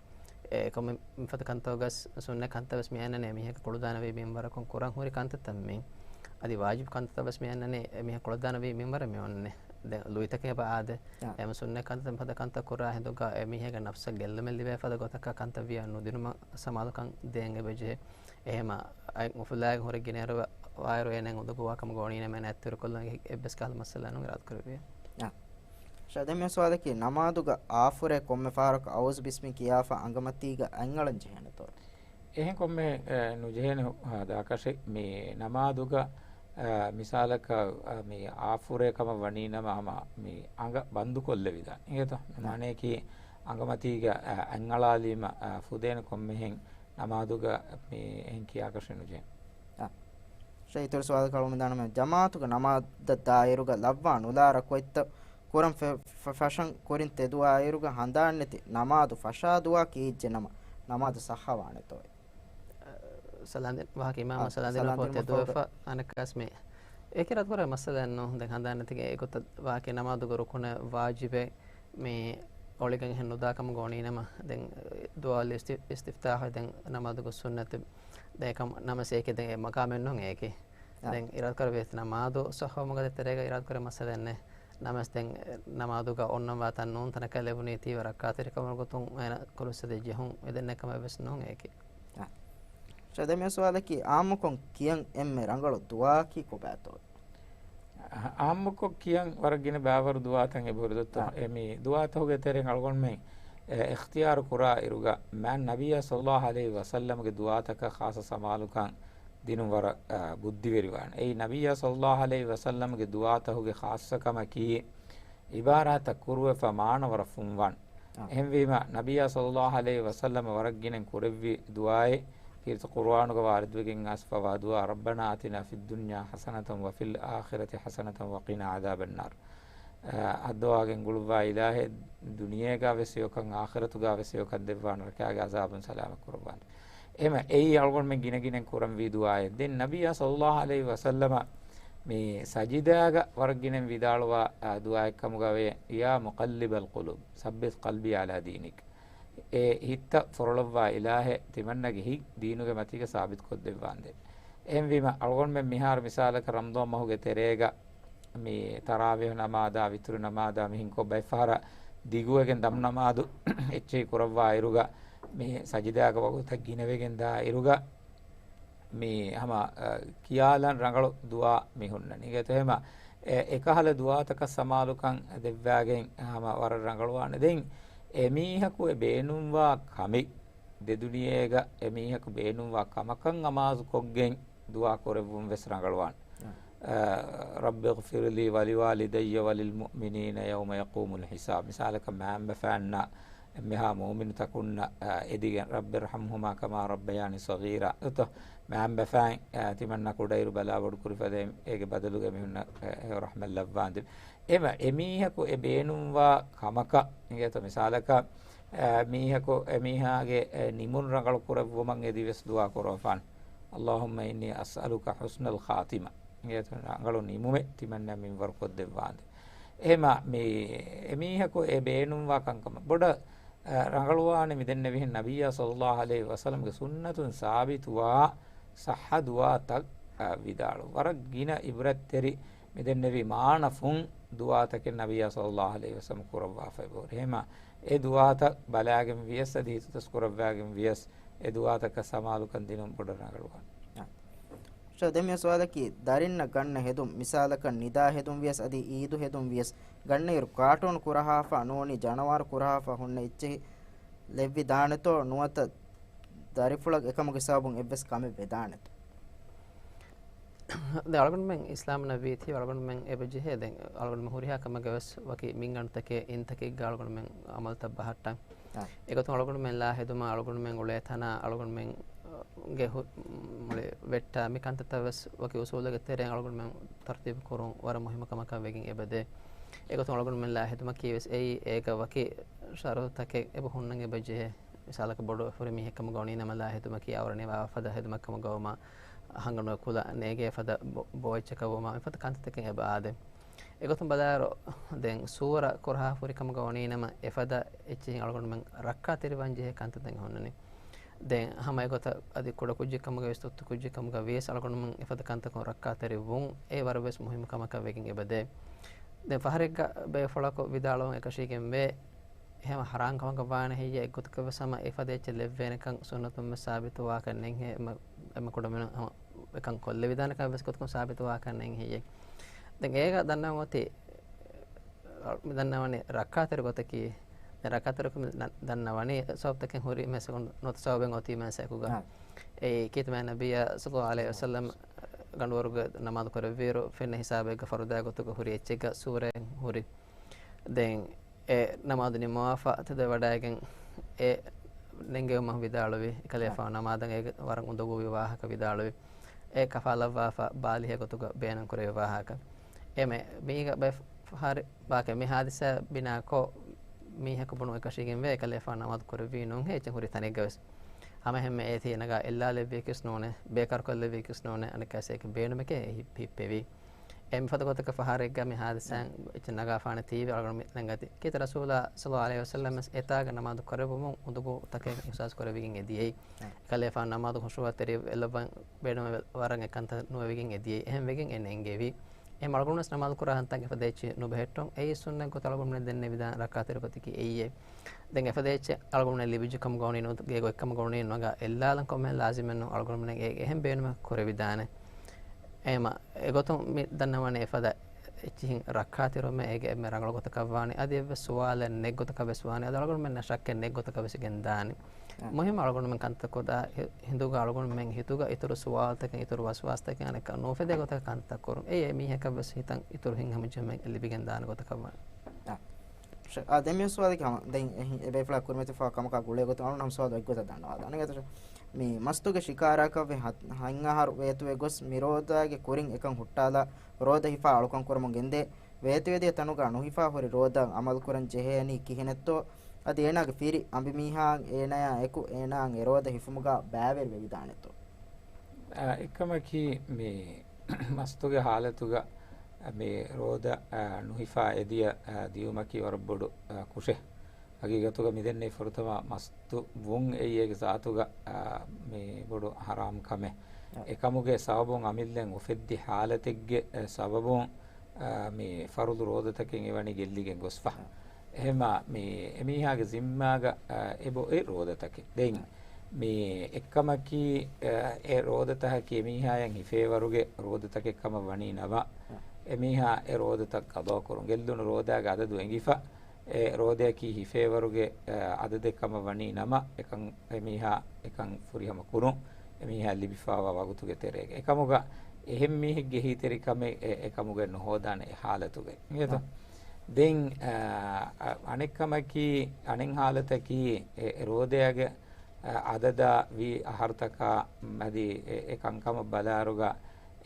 އެކަމު މިފަދަ ކަންތައް ގަސް ސުންނަ ކަންތައް ވެސް މި އަންނަނީ މީހަކަށް ކުޅުދާނަވީ މިންވަރަކުން ކުރަން ހުރި ކަންތައްތައް މީ. އަދި ވާޖިބު ކަންތައް ވެސް މި އަންނަނީ އެ މީހަކަށް ކުޅުދާނަވީ މިންވަރަށް މި އޮންނެ. ދެން ލުއިތަކެއް އެބަ އާދެ. އާ. އެމަ ސުންނަ ކަންތައް މިފަދަ ކަންތައް ކުރާ ހިނދުގަ އެ މީހެއްގެ ނަފްސަށް ގެއްލުމެއް ލިބޭ ފަދަ ގޮތަކަށް ކަންތައް ވިޔަ ނުދިނުމަށް ސަމާލުކަން ދޭން އެބަޖެހޭ. އެހެމަ އަތް އުފުލާގެން ހުރެ ގިނައިރު ވާއިރު އޭނައަށް އުނދަގޫވާ ކަމަށް ގޮވަނީނަމަ އޭނަ އަތްތެރިކޮށްލަން އެއްވެސް ކަހަލަ މައްސަލައެއް ނޫން އިރާދަކުރެއްވިޔަ. އާ. ޝާ، ދެން މި ސުވާލަކީ، ނަމާދުގަ އާފުރޭ ކޮންމެ ފަހަރަކު އައޫޒު ބިސްމި ކިޔާފަ އަނގަމަތީގަ އަތްއަޅަން ޖެހޭނެތޯ؟ އެހެން ކޮންމެ، އެ، ނުޖެހޭނެ ހު-، ހާ، ދާކަށެއް މި ނަމާދުގަ، އެ، މިސާލަކަށް، އެ، މި އާފުރޭ ކަމަށް ވަނީނަމަ ހަމަ މި އަނގަ ބަންދުކޮށްލެވިދާނެ. އިނގޭތޯ؟ މާނަޔަކީ އަނގަމަތީގަ، އެ، އަތްއަޅާލީމަ، އެ، ފުދޭނެ ކޮންމެހެން ނަމާދުގަ މި އެހެން ކިޔާކަށެއް ނުޖެހޭނެ. އާ. ޝައި އިތުރު ސުވާލަކަށް އަޅުގަނޑު މިދާނަމޭ، ޖަމާޢަތުގެ ނަމާދަށް ދާއިރުގަ ލައްވާ ނުލާ ރަކުޢަތްތައް ކުރަން ފެ-، ފަ-، ފަށަން ކުރިން ތެދުވާއިރުގަ ހަނދާންނެތި ނަމާދު ފަށާދުވާ ކިޔިއްޖެނަމަ، ނަމާދު ޞައްޙަވާނެތޯއޭ؟ ސަލާން ދިން ވާހަކަ އިމާމަށް އާ، ސަލާން ދިނުމަށް ފަހު ތެދުވެފަ އަނެއްކާސް މި އެކި ރަދުކުރާ މައްސަލައެއް ނޫން. ދެން ހަނދާންނެތިގެ އެގޮތަށް ވާކި ނަމާދުގެ ރުކުނެއް ވާޖިބެއް މި އޮޅިގެން އެހެން ނުދާ ކަމަށް ގޮވަނީނަމަ، ދެން ދުޢާ އިސްތި-، އިސްތިފްތާޙު ދެން ނަމާދުގެ ސުންނަތެއް. ދެން އެކަމަ ނަމަވެސް އޭކި ދެން އެ މަޤާމެއް ނޫން އޭކި. އާ. ދެން އިރާދަކުރެއްވި ނަމާދު ޞައްޙަވުމުގެ ތެރޭގަ އިރާދަކުރެއްވި މައްސަލައެއް ނެތް. ނަމަވެސް ދެން ނަމާދުގަ އޮންނަންވާ ތަން ނޫން ތަނަކަށް ލެބުނީ ތީވަ ރައްކާތެރިކަމުގެ ގޮތުން އޭނަ ކުރުސްއަދި ޖެހުން އެދެންނެ ކަމެއް ވެސް ނޫން އޭކި. އާ. ޝައި ދެން މި ސުވާލަކީ އާއްމުކޮށް ކިޔަން އެންމެ ރަނގަޅު ދުޢާއަކީ ކޮބާތޯ؟ އާއްމުކޮށް ކިޔަން ވަރަށް ގިނަ ބައިވަރު ދުޢާތައް އެބަހުރި ދޮއްތޯ؟ އާ. އެ މި ދުޢާތަކުގެ ތެރެއިން އަޅުގަނޑުމެން، އެ، އިޚްތިޔާރު ކުރާ އިރުގަ މާތް ނަބިއްޔާ ޞައްލައްލާހު ޢަލައިހި ވަސައްލަމްގެ ދުޢާތަކަށް ޚާއްޞަ ސަމާލުކަން ދިނުން ވަރަށް، އަ، ބުއްދިވެރިވާނެ. އެއީ ނަބިއްޔާ ޞައްލައްލާހު ޢަލައިހި ވަސައްލަމްގެ ދުޢާތަކުގެ ޚާއްޞަކަމަކީ، ޢިބާރާތަށް ކުރުވެފަ މާނަ ވަރަށް ފުންވާނެ. އާ. އެހެންވީމަ، ނަބިއްޔާ ޞައްލައްލާހު ޢަލައިހި ވަސައްލަމަ ވަރަށް ގިނައިން ކުރެއްވި ދުޢާއެއް، ކީރިތި ޤުރުއާނުގަ ވާރިދުވެގެން އައިސްފަވާ ދުޢާ، رَبَّنَا آتِنَا فِي الدُّنْيَا حَسَنَةً وَفِي الْآخِرَةِ حَسَنَةً وَقِنَا عَذَابَ النَّارِ. އަ، އައްދަވާގެން ގުޅުއްވާ އިލާހޭ، ދުނިޔޭގަ ވެސް ހެޔޮކަން، އާޚިރަތުގަ ވެސް ހެޔޮކަން ދެއްވާނެ، ރަކާގެ ޢަޒާބުން ސަލާމަތް ކުރައްވާނެ. އެހެމަ އެއީ އަޅުގަނޑުމެން ގިނަގިނައިން ކުރަންވީ ދުޢާއެއް. ދެން ނަބިއްޔާ ޞައްލައްލާހު ޢަލައިހި ވަސައްލަމަ މި ސަޖިދާގަ ވަރަށް ގިނައިން ވިދާޅުވާ، އާ، ދުޢާއެއްކަމުގަވޭ، يَا مُقَلِّبَ الْقُلُوبِ ثَبِّتْ قَلْبِي عَلَىٰ دِينِكَ. އޭ ހިތްތައް ފޮރޮޅައްވާ އިލާހޭ، ތިމަންނަގެ ހިތް ދީނުގެ މަތީގަ ސާބިތުކޮށްދެއްވާނދޭ. އެހެންވީމަ، އަޅުގަނޑުމެން މިހާރު މިސާލަކަށް ރަމަޟާން މަހުގެ ތެރޭގަ މި ތަރާވީޙު ނަމާދާ، ވިތުރު ނަމާދާ މިހިންކޮށް ބައެއްފަހަރަށް ދިގުވެގެން ދަމު ނަމާދު އެއްޗެހި ކުރައްވާ އިރުގަ، މި ސަޖިދާގަ ވަގުތަށް ގިނަވެގެން ދާއިރުގަ މި ހަމަ، އަ، ކިޔާލަން ރަނގަޅު ދުޢާ މި ހުންނަނީ. އިނގޭތޯ އެހެމަ، އެ، އެކަހަލަ ދުޢާތަކަށް ސަމާލުކަން ދެއްވާގެން ހަމަ ވަރަށް ރަނގަޅުވާނެ. ދެން އެމީހަކު އެ ބޭނުންވާ ކަމެއް، ދެދުނިޔޭގަ އެމީހަކު ބޭނުންވާ ކަމަކަށް އަމާޒުކޮށްގެން ދުޢާ ކުރެއްވުން ވެސް ރަނގަޅުވާނެ. އަ، رب اغفر لي ولوالدي وللمؤمنين يوم يقوم الحساب. މިސާލަކަށް މައިންބަފައިންނަށް އެންމެހާ މުއުމިނުތަކުންނަށް، އަ، އެދިގެން، رب ارحمهما كما ربياني صغيرا. އެތޯ، މައިންބަފައިން، އަ، ތިމަންނަ ކުޑައިރު ބަލާ ބޮޑުކުރި ފަދައިން އޭގެ ބަދަލުގަ މިހުންނަ، އެ، ރަޙްމަތް ލައްވާނދެ. އެމަ، އެމީހަކު އެ ބޭނުންވާ ކަމަކަށް، އިނގޭތޯ މިސާލަކަށް، އަ، މީހަކު، އެމީހާގެ، އެ، ނިމުން ރަނގަޅު ކުރެއްވުމަށް އެދިވެސް ދުޢާ ކުރައްވާނެ. اللهم إني أسألك حسن الخاتمة. އިނގޭތޯ ރަނގަޅު ނިމުމެއް ތިމަންނަ މިންވަރު ކޮށްދެއްވާނދެ. އެހެމަ މި އެމީހަކު އެ ބޭނުންވާ ކަންކަމަށް ބޮޑަށް، އަ، ރަނގަޅުވާނެ މިދެންނެވިހެން ނަބިއްޔާ ޞައްލައްލާހު ޢަލައިހި ވަސައްލަމްގެ ސުންނަތުން ސާބިތުވާ ޞައްޙަ ދުޢާތައް، އަ، ވިދާޅު. ވަރަށް ގިނަ ޢިބްރަތްތެރި މިދެންނެވި މާނަފުން ދުޢާތަކެއް ނަބިއްޔާ ޞައްލައްލާހު ޢަލައިހި ވަސައްލަމް ކުރައްވާފައި ބޯރި. އެހެމަ އެ ދުޢާތައް ބަލާގެން ވިޔަސް އަދި ހިތުތަސް ކުރައްވާގެން ވިޔަސް އެ ދުޢާތަކަށް ސަމާލުކަން ދިނުން ބޮޑަށް ރަނގަޅުވާނެ. އުސްތާޛް، ދެން މި ސުވާލަކީ، ދަރިންނަށް ގަންނަ ހެދުން، މިސާލަކަށް ނިދާ ހެދުން ވިޔަސް އަދި އީދު ހެދުން ވިޔަސް، ގަންނައިރު ކާޓޫނު ކުރަހާފަ ނޫނީ ޖަނަވާރު ކުރަހާފަ ހުންނަ އެއްޗެހި ލެއްވި ދާނެތޯ ނުވަތަ ދަރިފުޅަށް އެކަމުގެ ސަބަބުން އެއްވެސް ކަމެއް ވެދާނެތޯ؟ ދެ އަޅުގަނޑުމެން އިސްލާމް ނަބީތީ އަޅުގަނޑުމެން އެބަޖެހޭ. ދެން އަޅުގަނޑުމެން ހުރިހާ ކަމެއްގަ ވެސް ވަކި މިންގަނޑުތަކެއް އިންތަކެއްގަ އަޅުގަނޑުމެން އަމަލުތައް ބަހައްޓަން. އެގޮތުން އަޅުގަނޑުމެން ލާ ހެދުމާ، އަޅުގަނޑުމެން އުޅޭ ތަނާ، އަޅުގަނޑުމެން ގެ ހު-، މުޅި ވެއްޓާ މި ކަންތައްތައް ވެސް ވަކި އުސޫލެއްގެ ތެރެއިން އަޅުގަނޑުމެން ތަރުތީބު ކުރުން ވަރަށް މުހިއްމު ކަމަކަށް ވެގެން އެބަދޭ. އެގޮތުން އަޅުގަނޑުމެން ލާ ހެދުމަކީ ވެސް އެއީ އޭގަ ވަކި ޝަރުތުތަކެއް އެބަ ހުންނަން އެބަޖެހޭ. މިސާލަކަށް ބޮޑު ހުރި މީހެއް ކަމުގަ ވަނީ ނަމަ ލާ ހެދުމަކީ އަވަރަ ނިވާ ފަދަ ހެދުމެއް ކަމުގަ ވުމާ، ހަނގަނު ކުލަ ނޭގޭ ފަދަ ބޯ-، ބޯއެއްޗަކަށް ވުމާ، މިފަދަ ކަންތައްތަކެއް އެބަ އާދޭ. އެގޮތުން ބަލާއިރު، ދެން ސޫވަރަށް ކުރަހާ ހުރި ކަމުގަ ވަނީ ނަމަ އެފަދަ އެއްޗެހިން އަޅުގަނޑުމެން ރައްކާތެރިވާން ޖެހޭ ކަންތައް ދެން ހުންނަނީ. ދެން ހަމަ އެގޮތަށް އަދި ކުޑަ ކުއްޖެއް ކަމުގަ ވިޔަސް ތުއްތު ކުއްޖެއް ކަމުގަ ވިޔަސް އަޅުގަނޑުމެން އެފަދަ ކަންތަކުން ރައްކާތެރި ވުން އެ ވަރަށް ވެސް މުހިއްމު ކަމަކަށް ވެގެން އެބަދޭ. ދެން ފަހަރެއްގަ ބޭފުޅަކު ވިދާޅުވުން އެކަށީގެން ވޭ، އެހެން ހަރާން ކަމަކަށް ވާނެ ހެއްޔޭ؟ އެއްގޮތަކަށް ވެސް ހަމަ އެފަދަ އެއްޗެއް ލެއްވޭނެކަން ސުންނަތުން ވެސް ސާބިތުވާކަށް ނެތްހޭ. އެމަ-، އެމަ ކުޑަމިނުން ހަމަ އެކަން ކޮށްލެވިދާނެކަން ވެސް ގޮތަކުން ސާބިތުވާކަށް ނެތްހެއްޔޭ؟ ދެން އޭގަ ދަންނަވަން އޮތީ، މި ދަންނަވަނީ ރައްކާތެރި ގޮތަކީ، ދެން ރައްކާތެރިކަމަށް ދަން-، ދަންނަވަނީ ސަބަބުތަކެއް ހުރި މެސެގުން ނުވަތަ ސަބަބެއް އޮތީ މެސެކުގަ. އާ. އެއީ ކީރިތި މާތް ނަބިއްޔާ ޞައްލައްލާހު ޢަލައިހި ވަސައްލަމް ގަނޑުވަރުގެ ނަމާދު ކުރެއްވިއިރު ފެންނަ ހިސާބެއްގަ ފަރުދާ ގޮތުގަ ހުރި އެއްޗެއްގަ ސޫރައެއް ހުރި. ދެން އެ ނަމާދު ނިމުމަށްފަހު ތެދުވެވަޑައިގެން އެ ނެންގެވުމަށް ވިދާޅުވި، އެކަލޭފާނު ނަމާދަށް އޭގެ ވަރަށް އުނދަގޫވި ވާހަކަ ވިދާޅުވި. އެ ކަފާލައްވާފަ ބާލިހެއް ގޮތުގަ ބޭނުންކުރެވި ވާހަކަ. އެމެ މީގަ ބައެއް ފަހަރެއް ބާކަށް މި ހާދިސާ ބިނާކޮށް މީހަކު ބުނު އެކަށީގެންވޭ، އެކަލޭފާނު ނަމާދު ކުރެއްވީ ނޫންހޭ، އެއްޗެއް ހުރި ތަނެއްގަ ވެސް. ހަމަ އެހެންމެ އޭތި ނަގާ އެއްލާލެއްވިޔަކީސް ނޫނޭ، ބޭކާރުކޮށްލެއްވިޔަކީސް ނޫނޭ، އަނެއްކާސް އޭގެ ބޭނުމެކޭ ހި-، ހިއްޕެވީ. އެ މިފަދަ ގޮތަކަށް ފަހަރެއްގަ މި ހާދިސާއިން އެއްޗެއް ނަގާފާނެ ތީވެ އަޅުގަނޑު މި ނަންގަތީ. ކީރިތި ރަސޫލާ ޞައްލައްލާހު ޢަލައިހި ވަސައްލަމް ވެސް އެތާގަ ނަމާދު ކުރެއްވުމުން އުނދަގޫތަކެއް އިޙްސާސް ކުރެވިގެން އެދިޔައީ. އެކަލޭފާނު ނަމާދު ޚުޝޫޢަށް ތެރިވެލައްވަން ބޭނުމެއް ވަރަށް އެކަންތައް ނުވެވިގެން އެދިޔައީ. އެހެން ވެގެން އެ ނެންގެވީ. އެހެން އަޅުގަނޑު ވެސް ނަމާދު ކުރާ ހަންތަން އެފަދަ އެއްޗެއް ނުބެހެއްޓުން. އެއީ ސުންނަތް ގޮތަށް އަޅުގަނޑުމެން ދެންނެވިދާނެ ރައްކާތެރި ގޮތަކީ އެއީ. ދެން އެފަދަ އެއްޗެއް އަޅުގަނޑުމެން ލިބިއްޖެ ކަމުގަ ވަނީ ނުވަތަ ގޭގަ އޮތް ކަމުގަ ވަނީ ނަގާ އެއްލާލަން ކޮންމެހެން ލާޒިމެއް ނޫން. އަޅުގަނޑުމެން އެ އެހެން ބޭނުމެއް ކުރެވިދާނެ. އެހެމަ އެގޮތުން މި ދަންނަވަނީ އެފަދަ އެއްޗިހިން ރައްކާތެރިވުމެއް އޭގެ އެންމެ ރަނގަޅު ގޮތަކަށް ވާނީ. އަދި އެއްވެސް ސުވާލެއް ނެތް ގޮތަކަށް ވެސް ވާނީ. އަދި އަޅުގަނޑުމެންނަށް ޝައްކެއް ނެތް ގޮތަކަށް ވެސް ގެންދާނީ. އަ. މުހިއްމު އަޅުގަނޑުމެން ކަންތައް ކޮށްދާ ހި-، ހިނދުގަ އަޅުގަނޑުމެން ހިތުގަ އިތުރު ސުވާލުތަކެއް، އިތުރު ވަސްވާސްތަކެއް އަނެއްކާ ނުއުފެދޭ ގޮތަކަށް ކަންތައް ކުރުން. އެއީ އެ މީހަކަށް ވެސް ހިތަށް އިތުރު ހިތްހަމަޖެހުމެއް ލިބިގެން ދާނެ ގޮތަކަށް ވާނެ. އަ. ޝަ-، އާ، ދެން މި ސުވާލަކީ ހަމަ، ދެން އެ ހި-، އެ ބޭފުޅާ ކުރިމަތިފާ ކަމަކާ ގުޅޭ ގޮތުން އަޅުގަނޑު ހަމަ ސުވާލު އެއްގޮތަށް ދަންނަވާލާނެ. އިނގޭތޯ؟ މި މަސްތުގެ ޝިކާރާކަށްވެ ހަ-، ހަތް އަހަރު ވޭތުވެ ގޮސް މި ރޯދާގެ ކުރިން އެކަން ހުއްޓާލާ ރޯދަ ހިފާ އަޅުކަން ކުރަމުން ގެންދޭ. ވޭތުވެދިޔަ ތަނުގަ ނުހިފާ ހުރި ރޯދަ އަމަލުކުރަން ޖެހޭނީ ކިހިނެއްތޯ؟ އަދި އޭނާގެ ފިރި އަނބިމީހާއަށް އޭނާޔާ އެކު އޭނާއަށް އެ ރޯދަ ހިފުމުގަ ބައިވެރިވެވިދާނެތޯ؟ އާ، އެކަމަކީ މި މަސްތުގެ ހާލަތުގަ މި ރޯދަ، އާ، ނުހިފާ އެދިޔަ، އާ، ދިޔުމަކީ ވަރަށް ބޮޑު، އާ، ކުށެއް. ހަގީގަތުގަ މިދެންނެވި ފުރަތަމަ މަސްތު ވުން އެއީ އޭގެ ޒާތުގަ، އާ، މި ބޮޑު ހަރާމް ކަމެއް. އަ. އެކަމުގެ ސަބަބުން އަމިއްލައަށް އުފެއްދި ހާލަތެއްގެ، އެ، ސަބަބުން، އާ، މި ފަރުޟު ރޯދަތަކެއް އެވަނީ ގެއްލިގެން ގޮސްފަ. އަ. އެހެމާ މި އެމީހާގެ ޒިންމާގަ، އާ، އެބަ އޮތް ރޯދަތަކެއް. ދެން މި އެއްކަމަކީ، އާ، އެ ރޯދަތަކަކީ އެމީހާޔަށް ހިފޭވަރުގެ ރޯދަތަކެއް ކަމަށް ވަނީ ނަމަ، އެމީހާ އެ ރޯދަތައް ގަޟާ ކުރުން ގެއްލުނު ރޯދާގެ އަދަދު އެނގިފަ، އެ ރޯދަޔަކީ ހިފޭވަރުގެ، އާ، އަދަދެއް ކަމަށް ވަނީ ނަމަ، އެކަން އެމީހާ އެކަން ފުރިހަމަ ކުރުން، އެމީހާ ލިބިފާވާ ވަގުތުގެ ތެރޭގަ. އެކަމުގަ އެހެން މީހެއްގެ އެހީތެރިކަމެއް އެ، އެކަމުގަ ނުހޯދާނެ އެ ހާލަތުގައި. އިނގޭތޯ؟ ދެން، އާ، އަ، އަނެއްކަމަކީ، އަނެއް ހާލަތަކީ، އެ، އެ ރޯދަޔަގެ، އަ، އަދަދާ ވީ އަހަރުތަކާ މަދި އެ، އެ ކަންކަމަށް ބަލާއިރުގަ،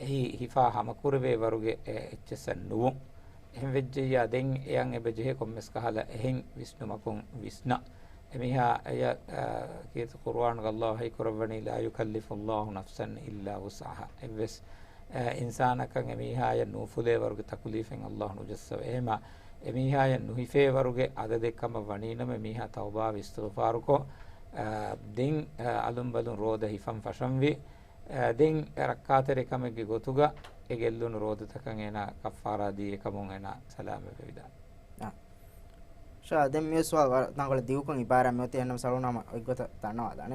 އެއީ ހިފާ ހަމަކުރެވޭ ވަރުގެ އެ، އެއްޗެއްސަށް ނުވުން. އެހެން ވެއްޖެއްޔާ ދެން އެޔަށް އެބަ ޖެހޭ ކޮންމެސް ކަހަލަ އެހެން ވިސްނުމަކުން ވިސްނަ. އެމީހާ އެޔަށް، އަ، ކީރިތި ޤުރުއާނުގަ ﷲ ވަޙީ ކުރައްވަނީ، "لا يكلف الله نفسا إلا وسعها." އެއްވެސް، އަ، އިންސާނަކަށް އެމީހާޔަށް ނޫފުލޭ ވަރުގެ ތަކުލީފެއް ﷲ ނުޖައްސަވަ. އެހެމަ އެމީހާޔަށް ނުހިފޭ ވަރުގެ އަދަދެއް ކަމަށް ވަނީނަމަ، އެމީހާ ތައުބާވެ އިސްތިޣުފާރުކޮށް، އަ، ދެން، އަ، އަލުން ބަލުން ރޯދަ ހިފަން ފަށަންވީ. އަ، ދެން ރައްކާތެރިކަމެއްގެ ގޮތުގަ އެ ގެއްލުނު ރޯދަތަކަށް އޭނާ ކައްފާރާ ދީ އެކަމުން އޭނާ ސަލާމަތްވެވިދާނެ. އާ. ޝާ، ދެން މި ސުވާލު ވަރަށް ތަންކޮޅެއް ދިގުކޮށް އިބާރާތް މިއޮތީ އެހެންނަމަ ސަލޫނާ ހަމަ އޮތްގޮތަށް ދަންނަވާލާނެ.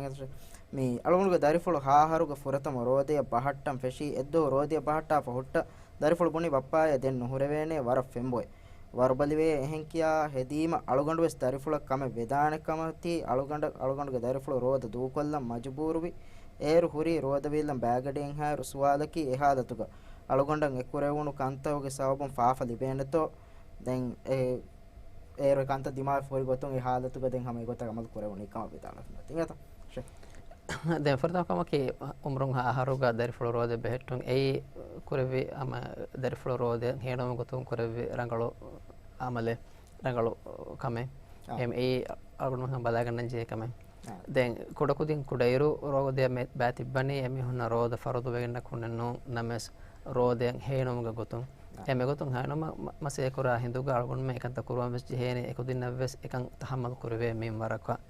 މި އަޅުގަނޑުގެ ދަރިފުޅު ހަ އަހަރުގެ ފުރަތަމަ ރޯދަޔަށް ބަހައްޓަން ފެށީ އެއްދުވަހު ރޯދަޔަށް ބަހައްޓާފަ ހުއްޓަ ދަރިފުޅު ބުނި ބައްޕާއޭ ދެން ނުހުރެވޭނޭ ވަރަށް ފެންބޮއެ. ވަރުބަލިވޭ އެހެން ކިޔާ ހެދީމަ އަޅުގަނޑުވެސް ދަރިފުޅަށް ކަމެއް ވެދާނެ ކަމަށް ތީ އަޅުގަނޑަށް، އަޅުގަނޑުގެ ދަރިފުޅު ރޯދަ ދޫކޮށްލަން މަޖުބޫރުވި. އޭރު ހުރީ ރޯދަ ވީއްލަން ބައިގަޑިއެއްހާއިރު ސުވާލަކީ އެ ހާލަތުގަ އަޅުގަނޑަށް އެ ކުރެވުނު ކަންތަކުގެ ސަބަބުން ފާފަ ލިބޭނެތޯ؟ ދެން އެ، އޭރު އެ ކަންތައް ދިމާވެފަ ހުރި ގޮތުން އެ ހާލަތުގަ ދެން ހަމަ އެގޮތަށް އަމަލު ކުރެވުނީ ކަމަށް ވިދާޅުވެފަ އިނގޭތަ؟ ޝޭ. ދެން ފުރަތަމަ ކަމަކީ އުމުރުން ހަ އަހަރުގަ ދަރިފުޅު ރޯދަ ބެހެއްޓުން އެއީ ކުރެއްވި ހަމަ ދަރިފުޅު ރޯދަ ހޭނުމު ގޮތުން ކުރެއްވި ރަނގަޅު އަމަލެއް، ރަނގަޅު ކަމެއް. އާ. އެހެން އެއީ އަޅުގަނޑުމެން ބަލާގަންނަން ޖެހޭ ކަމެއް. އާ. ދެން ކުޑަކުދިން ކުޑައިރު ރޯދަ މެ-، ބައި ތިއްބަނީ އެމީހުންނަށް ރޯދަ ފަރުޟު ވެގެންނަކު ނޫން ނަމަވެސް ރޯދަ ހޭނުމުގެ ގޮތުން. އާ. އެ މެގޮތުން ހައިނުމަ މަ-، މަސޭ ކުރާ ހިނދުގަ އަޅުގަނޑުމެން އެކަންތައް ކުރުވަން ވެސް ޖެހޭނެ، އެކުދިންނަށް ވެސް އެކަން ތަހައްމަލު ކުރެވޭ މިންވަރަކަށް،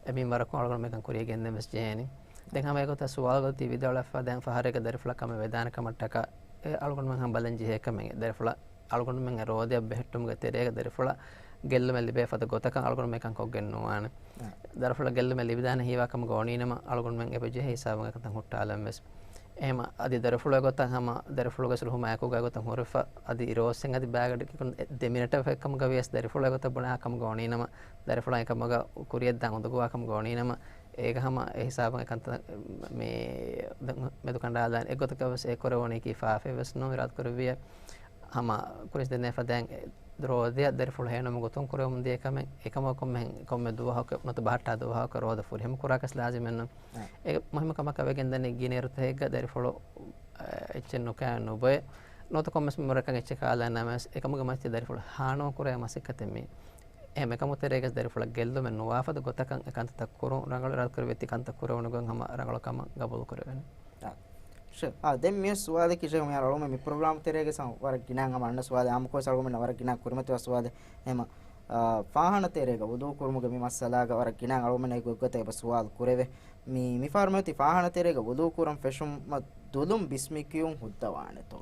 އެ މިންވަރަކުން އަޅުގަނޑުމެން އެކަން ކުރިޔަށް ގެންދަން ވެސް ޖެހޭނެ. ދެން ހަމަ އެގޮތަށް ސުވާލުގަ ތި ވިދާޅުވެފަ ދެން ފަހަރެއްގަ ދަރިފުޅަށް ކަމެއް ވެދާނެ ކަމަށްޓަކާ، އެ އަޅުގަނޑުމެން ހަމަ ބަލަން ޖެހޭ ކަމެއް. ދަރިފުޅަށް އަޅުގަނޑުމެން އެ ރޯދަޔަށް ބެހެއްޓުމުގެ ތެރޭގަ ދަރިފުޅަށް ގެއްލުމެއް ލިބޭ ފަދަ ގޮތަކަށް އަޅުގަނޑުމެން އެކަން ކޮށްގެން ނުވާނެ. އާ. ދަރިފުޅަށް ގެއްލުމެއް ލިބިދާނެ ހީވާ ކަމަށް ގޮވަނީނަމަ އަޅުގަނޑުމެން އެބަ ޖެހޭ ހިސާބުން އެކަންތައް ހުއްޓާލަން ވެސް. އެހެމަ އަދި ދަރިފުޅު އެގޮތަށް ހަމަ ދަރިފުޅުގެ ސުރުހު މައިކުގަ އެގޮތަށް ހުރެފަ އަދި އިރޯސެން އަދި ބައިގަޑި ދެ މިނެޓަށް ފައްކަމުގަ ވިޔަސް ދަރިފުޅު އެގޮތަށް ބުނާ ކަމަށް ގޮވަނީނަމަ، ދަރިފުޅަށް އެކަމުގަ ކުރިޔަށްދާން އުނދަގޫވާ ކަމަށް ގޮވަނީނަމަ، އޭގަ ހަމަ އެ ހިސާބުން އެކަންތައް މި މެދުކަނޑާލާނެ. އެގޮތަކަށް ވެސް އެ ކުރެވުނީކީ ފާފައެއް ވެސް ނޫން އިރާދަކުރެއްވިއްޔާ. ހަމަ ކުރިން ދެންނެވި ފަދައިން ރޯދަޔަށް ދަރިފުޅު ހޭނުމުގެ ގޮތުން ކުރެވެމުން ދިޔަ ކަމެއް. އެކަމަކު ކޮންމެ، ކޮންމެ ދުވަހަކު ނުވަތަ ބަހައްޓާ ދުވަހަކު ރޯދަ ފުރިހަމަ ކުރާކަސް ލާޒިމެއްނު. އެ މުހިއްމު ކަމަކަށް ވެގެންދަނީ ގިނައިރުތަކެއްގަ ދަރިފުޅު، އަ، އެއްޗެއް ނުކާ ނުބޮއެ. ނުވަތަ ކޮންމެސް މިންވަރަކަށް އެއްޗެއް ކާލާ ނަމަވެސް އެކަމުގެ މައްޗަށް ދަރިފުޅު ހާނުވަ ކުރޭ މަސައްކަތެއް މީ. އެހެން އެކަމު ތެރޭގަސް ދަރިފުޅަށް ގެއްލުމެއް ނުވާފަދަ ގޮތަކަށް އެ ކަންތައް ކުރުން، ރަނގަޅު އިރާދަކުރެއްވިއްޔާ ތި ކަންތައް ކުރެވުނުގެ ހަމަ ރަނގަޅު ކަމަށް ގަބޫލު ކުރެވޭނެ. އާ. ޝެ-، އާ، ދެން މި ސުވާލަކީ ޝެ، މިހާރު އަޅުގަނޑު މި ޕްރޮގްރާމް ތެރޭގަ ސަ-، ވަރަށް ގިނަ ހަމަ އަންނަ ސުވާލެއް، އާއްމުކޮށް އަޅުގަނޑު ވަރަށް ގިނަ ކުރިމަތިވާ ސުވާލެއް. އެހެމަ، އާ، ފާޚާނާ ތެރޭގަ ވުޟޫ ކުރުމުގެ މި މައްސަލާގަ ވަރަށް ގިނަ އަޅުގަނޑު އެ ގޮތްގޮތަށް އެބަ ސުވާލު ކުރެވޭ. މި، މި ފާރު މިއޮތީ ފާޚާނާ ތެރޭގަ ވުޟޫ ކުރަން ފެށުމަށް ދުލުން ބިސްމި ކިޔުން ހުއްދަވާނެތޯ؟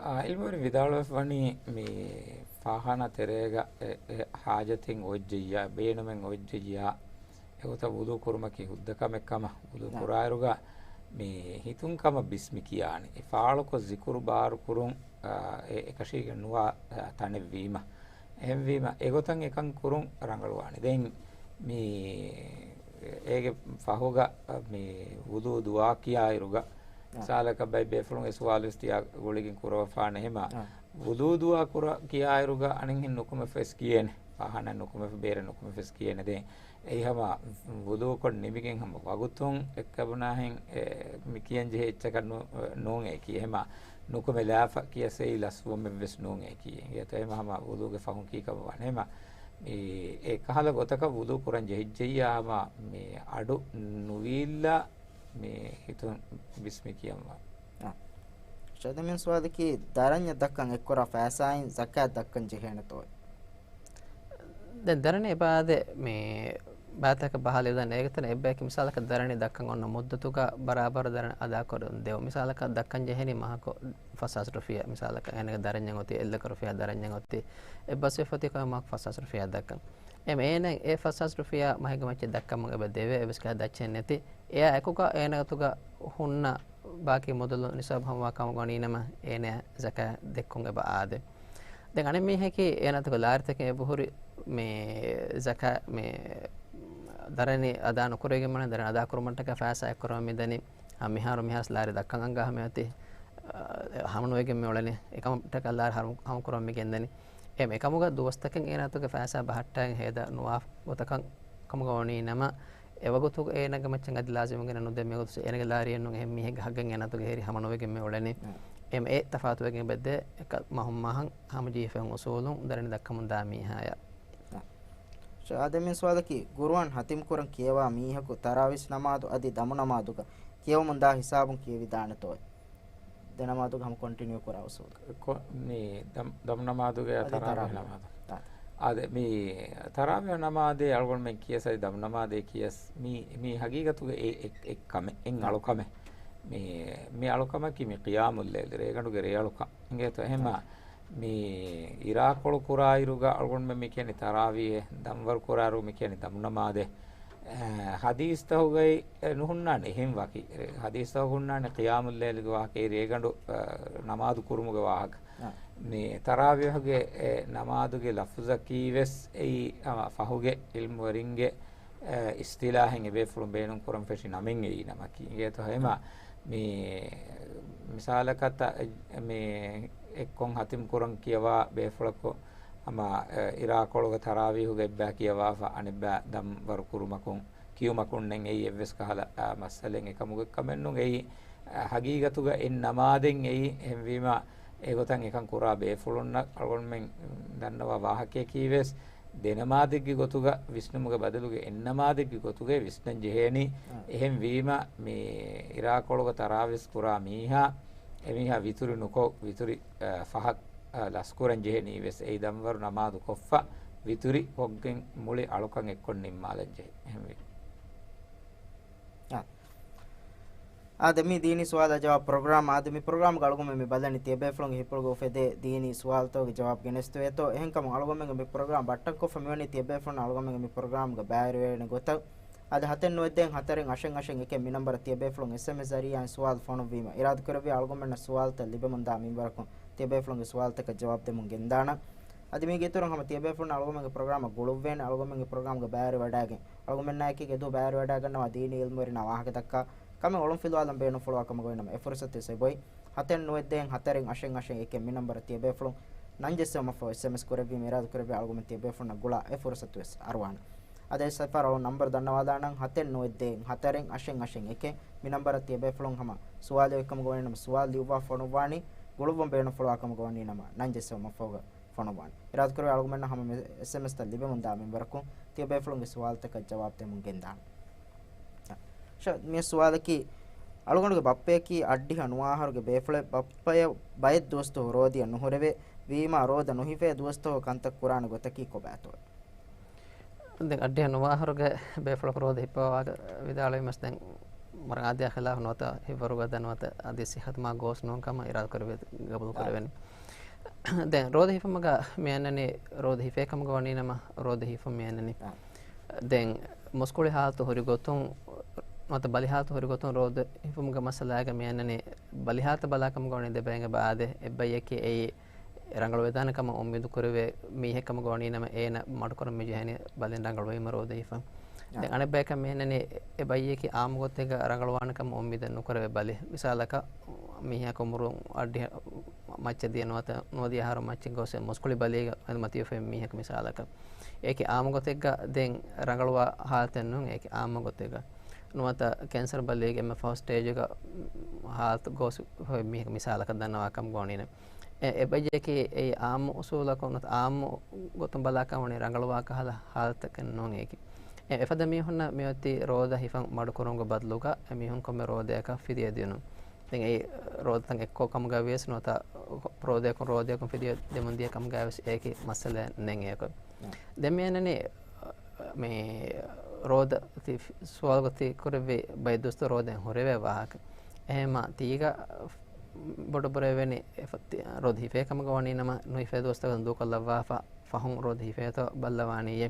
އާ، ޢިލްމުވެރިން ވިދާޅުވެފަ ވަނީ މި ފާޚާނާ ތެރޭގަ އެ، އެ ޙާޖަތެއް އޮވެއްޖެއްޔާ، ބޭނުމެއް އޮވެއްޖެއްޔާ، އެގޮތަށް ވުޟޫ ކުރުމަކީ ހުއްދަ ކަމެއް ކަމަށް، ވުޟޫ ނާ. ކުރާއިރުގަ މި ހިތުން ކަމަށް ބިސްމި ކިޔާނެ. އެ ފާޅުކޮށް ޒިކުރު ބާރު ކުރުން، އާ، އެ، އެކަށީގެން ނުވާ، އާ، ތަނެއްވީމަ. އެހެންވީމަ، އެގޮތަށް އެކަން ކުރުން ރަނގަޅުވާނެ. ދެން މި އޭގެ ފަހުގަ، އަ، މި ވުޟޫ ދުޢާ ކިޔާއިރުގަ، އާ. މިސާލަކަށް ބައެއް ބޭފުޅުން އެ ސުވާލު ވެސް ތިޔާ ގުޅިގެން ކުރަވަފާނެ ހެމަ. އާ. ވުޟޫ ދުޢާ ކުރަ ކިޔާއިރުގަ އަނެއްހެން ނުކުމެފަ ވެސް ކިޔޭނެ. ފާޚާނާ ނުކުމެފަ، ބޭރަށް ނުކުމެފަ ވެސް ކިޔޭނެ. ދެން އެއީ ހަމަ ވުޟޫކޮށް ނިމިގެން ހަމަ ވަގުތުން އެއްކަބުނާހެން، އެ، މި ކިޔަން ޖެހޭ އެއްޗަކަށް ނޫ-، ނޫން އެއީކީ. ހެމަ ނުކުމެލާފަ ކިޔަސް އެއީ ލަސްވުމެއް ވެސް ނޫން އެއީކީ. އެ ހެމަ ހަމަ ވުޟޫގެ ފަހުން ކީ ކަމަށް ވާނެ. ހެމަ މި އެ ކަހަލަ ގޮތަކަށް ވުޟޫ ކުރަން ޖެހިއްޖެއްޔާ ހަމަ މި އަޑު ނުވީއްލާ މި ހިތުން ބިސްމި ކިޔަންވާ. އާ. ޝައިދަ މި ސުވާލަކީ ދަރަންޏަށް ދައްކަން އެއްކުރާ ފައިސާއިން ޒަކާތް ދައްކަން ޖެހޭނެތޯ؟ ދެން ދަރަނި އެބައާދެ މި ބައިތަކަށް ބަހާލި ދަން އޭގެތެރޭ އެއްބަޔަކީ މިސާލަކަށް ދަރަނި ދައްކަން އޮންނަ މުއްދަތުގަ ބަރާބަރަށް ދަރަނި އަދާކުރަން ދެވުން. މިސާލަކަށް ދައްކަން ޖެހެނީ މަހަކު ފަސްހާސް ރުފިޔާ، މިސާލަކަށް އޭނަގެ ދަރަންޏަށް އޮތީ އެއްލަކަ ރުފިޔާ ދަރަންޏަށް އޮތީ އެއްބަސްވެފަ އޮތީ ކޮންމެ މަހަކު ފަސްހާސް ރުފިޔާ ދައްކަން. އެމް އޭނަ އެ ފަސްހާސް ރުފިޔާ މަހެއްގެ މައްޗަށް ދައްކަމުން އެބަ ދެވޭ، އެއްވެސް ގަހެއް ދައްޗެއް ނެތި. އެއާ އެކުގަ އޭނަ އަތުގަ ހުންނަ ބާކީ މުދަލު ނިސާބު ހަމަވާ ކަމަށް ވަނީ ނަމަ، އޭނަ ޒަކާތް ދެއްކުން އެބަ އާދޭ. ދެން އަނެއް މީހަކީ އޭނަ އަތުގަ ލާރިތަކެއް އެބަހުރި މި ޒަކާ، މި ދަރަނި އަދާ ނުކުރެވިގެން މަނެ ދަރަނި އަދާ ކުރުމަށްޓަކާ ފައިސާ އެއްކުރަމަ މިދަނީ. އަ، މިހާރު މިހާރު ލާރި ދައްކަން އަންގާ ހަމަ އޮތީ، އަ، ހަމަނުވެގެން މި އުޅެނީ. އެކަމަށްޓަކާ ލާރި ހަރު-، ހަމަކުރަމަ މި ގެންދަނީ. އެ އެކަމުގަ ދުވަސްތަކެއް އޭނަ އަތުގެ ފައިސާ ބަހައްޓާގެން ހޭދަ ނުވާ ގޮތަކަށް ކަމުގަ ވަނީ ނަމަ، އެވަގުތު އޭނަގެ މައްޗަށް އަދި ލާޒިމު ގެނެ ނުދެ މިވަގުތު އޭނަގެ ލާރިއެއް ނޫން އެހެން މީހެއްގެ ހައްގެއް އޭނަ އަތުގަ ހެރި ހަމަނުވެގެން މި އުޅެނީ. އެ އެ ތަފާތުވެގެން އެބަދޭ އެކަ މަހުން މަހަށް ހަމަޖެހިފައި އުސޫލުން ދަރަނި ދައްކަމުން ދާ މީހާޔަށް. އާ. އާދެ، މި ސުވާލަކީ، ގުރުއާން ހަތިމް ކުރަން ކިޔަވާ މީހަކު ތަރާވީސް ނަމާދު އަދި ދަމު ނަމާދުގަ ކިޔަވަމުން ދާ ހިސާބުން ކިޔެވިދާނެތޯއެ؟ ދެ ނަމާދުގަ ހަމަ ކޮންޓިނިއު ކުރާ އުސޫލު. ކޮ-، މި ދަމް-، ދަމު ނަމާދުގަ އަދި ތަރާވީހް ތަރާވީހް. ނަމާދު. އާ. އާދެ، މި ތަރާވީހް ނަމާދޭ އަޅުގަނޑުމެން ކިޔަސް އަދި ދަމު ނަމާދޭ ކިޔަސް މި، މި ހަގީގަތުގަ އެ އެއް، އެއް ކަމެއް، އެއް އަޅުކަމެއް. މި، މި އަޅުކަމަކީ މި ޤިޔާމުއްލައިލް، ރޭގަނޑުގެ ރޭއަޅުކަން. އިނގޭތޯ އެހެމަ މި އިރާކޮޅު ކުރާއިރުގަ އަޅުގަނޑުމެން މި ކިޔަނީ ތަރާވީހެއް، ދަންވަރު ކުރާއިރު މި ކިޔަނީ ދަމު ނަމާދެއް. އެ، ޙަދީޘްތަކުގައި، އެ، ނުހުންނާނެ އެހެން ވަކި. ޙަދީޘްތަކު ހުންނާނެ ޤިޔާމުއްލައިލްގެ ވާހަކަ، ރޭގަނޑު، އެ، ނަމާދު ކުރުމުގެ ވާހަކަ. އާ. މި ތަރާވީޙުގެ، އެ، ނަމާދުގެ ލަފުޒަކީ ވެސް އެއީ ހަމަ ފަހުގެ ޢިލްމުވެރިންގެ އެ، އިޞްޠިލާޙެއް އެބޭފުޅުން ބޭނުން ކުރަން ފެށި ނަމެއް އެއީ ނަމަކީ. އިނގޭތޯ ހަމަ މި މިސާލަކަށް ތަ-، މި އެއްކޮން ހަތިމް ކުރަން ކިޔަވާ ބޭފުޅަކު ހަމަ، އެ، އިރާކޮޅުގަ ތަރާވީޙުގަ އެއްބައި ކިޔަވާފަ އަނެއްބައި ދަންވަރު ކުރުމަކުން ކިޔުމަކުންނެއް އެއީ އެއްވެސް ކަހަލަ، އާ، މައްސަލައެއް އެކަމުގެ ކަމެއް ނޫން. އެއީ، އާ، ހަގީގަތުގަ އެއް ނަމާދެއް އެއީ. އެހެންވީމަ އެގޮތަށް އެކަން ކުރާ ބޭފުޅުންނަށް އަޅުގަނޑުމެން ދަންނަވާ ވާހަކަޔަކީ ވެސް ދެ ނަމާދެއްގެ ގޮތުގަ ވިސްނުމުގެ ބަދަލުގަ އެއް ނަމާދެއްގެ ގޮތުގައި ވިސްނަން ޖެހޭނީ. އާ. އެހެން ވީމަ، މި އިރާކޮޅުގަ ތަރާވީސް ކުރާ މީހާ، އެމީހާ ވިތުރި ނުކޮށް، ވިތުރި، އަ، ފަހަށް، އަ، ލަސްކުރަން ޖެހެނީ ވެސް އެއީ ދަންވަރު ނަމާދު ކޮށްފަ، ވިތުރި ކޮށްގެން މުޅި އަޅުކަން އެއްކޮށް ނިންމާލަން ޖެހޭ. އެހެންވީ. އާ. އާދެ، މި ދީނީ ސުވާލާ ޖަވާބު ޕްރޮގްރާމް. އާދެ، މި ޕްރޮގްރާމްގަ އަޅުގަނޑުމެން މި ބަލަނީ ތިޔަބޭފުޅުންގެ ހިތްޕުޅުގަ އުފެދޭ ދީނީ ސުވާލުތަކުގެ ޖަވާބު ގެނެސްދެވޭތޯ. އެހެންކަމުން އަޅުގަނޑުމެންގެ މި ޕްރޮގްރާމް ބައްޓަންކޮށްފަ މިވަނީ ތިޔަބޭފުޅުން އަޅުގަނޑުމެންގެ މި ޕްރޮގްރާމްގަ ބައިވެރިވެވޭނެ ގޮތަށް. އާދެ، ހަތެއް ނުވައެއް ދޭއް ހަތަރެއް އަށެއް އަށެއް އެކެއް މި ނަންބަރަށް ތިޔަބޭފުޅުން އެސްއެމްއެސް ޒަރީއާއިން ސުވާލު ފޮނުއްވީމަ، އިރާދަކުރެއްވިއްޔާ އަޅުގަނޑުމެންނަށް ސުވާލުތައް ލިބެމުންދާ މިންވަރަކުން ތިޔަބޭފުޅުންގެ ސުވާލުތަކަށް ޖަވާބު ދެމުން ގެންދާނަން. އަދި މީގެ އިތުރުން ހަމަ ތިޔަބޭފުޅުން އަޅުގަނޑުމެންގެ ޕްރޮގްރާމަށް ގުޅުއްވޭނެ، އަޅުގަނޑުމެންގެ ޕްރޮގްރާމްގަ ބައިވެރިވަޑައިގެން، އަޅުގަނޑުމެންނާއެކީގަ އެދުވަހު ބައިވެރިވަޑައިގަންނަވާ ދީނީ ޢިލްމުވެރިންނާ ވާހަކަ ދައްކާ ކަމެއް އޮޅުންފިލުވާލަން ބޭނުންފުޅުވާ ކަމަށް އޮތް ނަމަ، އެ ފުރުޞަތު ވެސް އެބައޮތް. ހަތެއް ނުވައެއް ދޭއް ހަތަރެއް އަށެއް އަށެއް އެކެއް މި ނަންބަރަށް ތިޔަބޭފުޅުން ނަން ޖެއްސެވުމަށްފަހު އެސްއެމްއެސް ކުރެއްވީމަ އިރާދަކުރެއްވިއްޔާ އަޅުގަނޑުމެން ތިޔަބޭފުޅުންނަށް ގުޅާ އެ ފުރުޞަތު ވެސް އަރުވާނެ. އަދި އެއް ސަފަރަށް ނަންބަރު ދަންނަވާލާނަން، ހަތެއް ނުވައެއް ދޭއް ހަތަރެއް އަށެއް އަށެއް އެކެއް މި ނަންބަރަށް ތިޔަބޭފުޅުން ހަމަ ސުވާލު އޮތްކަމުގަ ވަނީ ނަމަ، ސުވާލު ލިޔުއްވާ ފޮނުއްވާނީ، ގުޅުއްވަން ބޭނުންފުޅުވާ ކަމުގަ ވަނީ ނަމަ، ނަން ޖެއްސެވުމަށްފަހުގަ ފޮނުއްވާނެ. އިރާދަކުރެއްވިއްޔާ އަޅުގަނޑުމެންނަށް ހަމަ މި އެސްއެމްއެސްތައް ލިބެމުންދާ މިންވަރަކުން ތިޔަބޭފުޅުންގެ ސުވާލުތަކަށް ޖަވާބު ދެމުން ގެންދާނެ. ޝަ، މި ސުވާލަކީ، އަޅުގަނޑުގެ ބައްޕަޔަކީ އަށްޑިހަ ނުވާހަރުގެ ބޭފުޅެއް. ބައްޕަޔަށް ބައެއް ދުވަސްދުވަހު ރޯދައަށް ނުހުރެވޭ. ވީމާ ރޯދަ ނުހިފޭ ދުވަސްތަކުގަ ކަންތައް ކުރާނެ ގޮތަކީ ކޮބާތޯ؟ ދެން އަށްޑިހަ ނުވާހަރުގެ ބޭފުޅަކު ރޯދަ ހިއްޕަވާ ވިދާޅުވީމަސް ދެން މަރާދިޔާ ޚިލާފު ނުވަތަ ހިއްވަރުގަ ދެން ނުވަތަ އަދި ސިއްހަތު މާ ގޯސް ނޫން ކަމަށް އިރާދަ ކުރެވި ގަބޫލު ކުރެވެނީ. ދެން ރޯދަ ހިފުމުގަ މި އަންނަނީ ރޯދަ ހިފޭ ކަމުގަ ވަނީ ނަމަ ރޯދަ ހިފުން މި އަންނަނީ. ދެން މުސްކުޅި ހާލަތު ހުރި ގޮތުން ނުވަތަ ބަލި ހާލަތު ހުރި ގޮތުން ރޯދަ ހިފުމުގެ މައްސަލާގަ މި އަންނަނީ ބަލި ހާލަތަށް ބަލާ ކަމުގަ ވަނީ ދެ ބައެއް އެބަ އާދޭ. އެއް ބައްޔަކީ އެއީ ރަނގަޅުވެދާނެ ކަމަށް އުއްމީދު ކުރެވޭ މީހެއް ކަމުގަ ވަނީ ނަމަ އޭނަ މަޑުކުރަން މި ޖެހެނީ ބަލިން ރަނގަޅުވީމަ ރޯދަ ހިފަން. ދެން އަނެއް ބަޔަކަށް މި އަންނަނީ އެ ބައްޔަކީ އާއްމު ގޮތެއްގަ ރަނގަޅުވާނެ ކަމަށް އުއްމީދެއް ނުކުރެވޭ ބަލި. މިސާލަކަށް މީހަކު އުމުރުން އަށްޑިހަ މައްޗަށް ދިޔަ ނުވަތަ ނުވަދިހަ އަހަރު މައްޗަށް ގޮސް މުސްކުޅި ބަލީގަ މަތިވެފައި މީހަކު މިސާލަކަށް. އޭކި އާއްމު ގޮތެއްގަ ދެން ރަނގަޅުވާ ހާލަތެއް ނޫން، އޭކި އާއްމު ގޮތެއްގަ. ނުވަތަ ކެންސަރ ބަލީގެ އެންމެ ފަހު ސްޓޭޖުގަ ހާލަތު ގޯސް މީހަކު މިސާލަކަށް ދަންނަވާ ކަމުގަ ވަނީ ނަމަ. އެ، އެ ބައްޔަކީ އެއީ އާއްމު އުސޫލަކުން ނުވަތަ އާއްމު ގޮތުން ބަލާކަށް ވަނީ ރަނގަޅުވާ ކަހަލަ ހާލަތަކެއް ނޫން އޭކި. އެ، އެފަދަ މީހުންނަށް މިއޮތީ ރޯދަ ހިފަން މަޑުކުރުމުގެ ބަދަލުގަ އެމީހުން ކޮންމެ ރޯދައަކަށް ފިދިޔަ ދިނުން. ދެން އެއީ ރޯދަތައް އެއްކޮށް ކަމުގައި ވިޔަސް ނުވަތަ ރޯދައަކުން ރޯދައަކުން ފިދިޔަ ދެމުން ދިޔަ ކަމުގައި ވެސް އޭކި މައްސަލައެއް ނެތް އެއަކު. ދެން މި އަންނަނީ މި ރޯދަ ތި ފި-، ސުވާލުގަ ތި ކުރެއްވި ބައެއް ދުވަސްތައް ރޯދައިން ހުރެވޭ ވާހަކަ. އެހެންމާ ތީގަ ބޮޑު ބުރެވެނީ އެ ފަ-، ތި-، ރޯދަ ހިފޭ ކަމުގަ ވަނީ ނަމަ، ނުހިފޭ ދުވަސްތަކުން ދޫކޮށްލައްވާފަ ފަހުން ރޯދަ ހިފޭތޯ ބައްލަވާނީއޭ.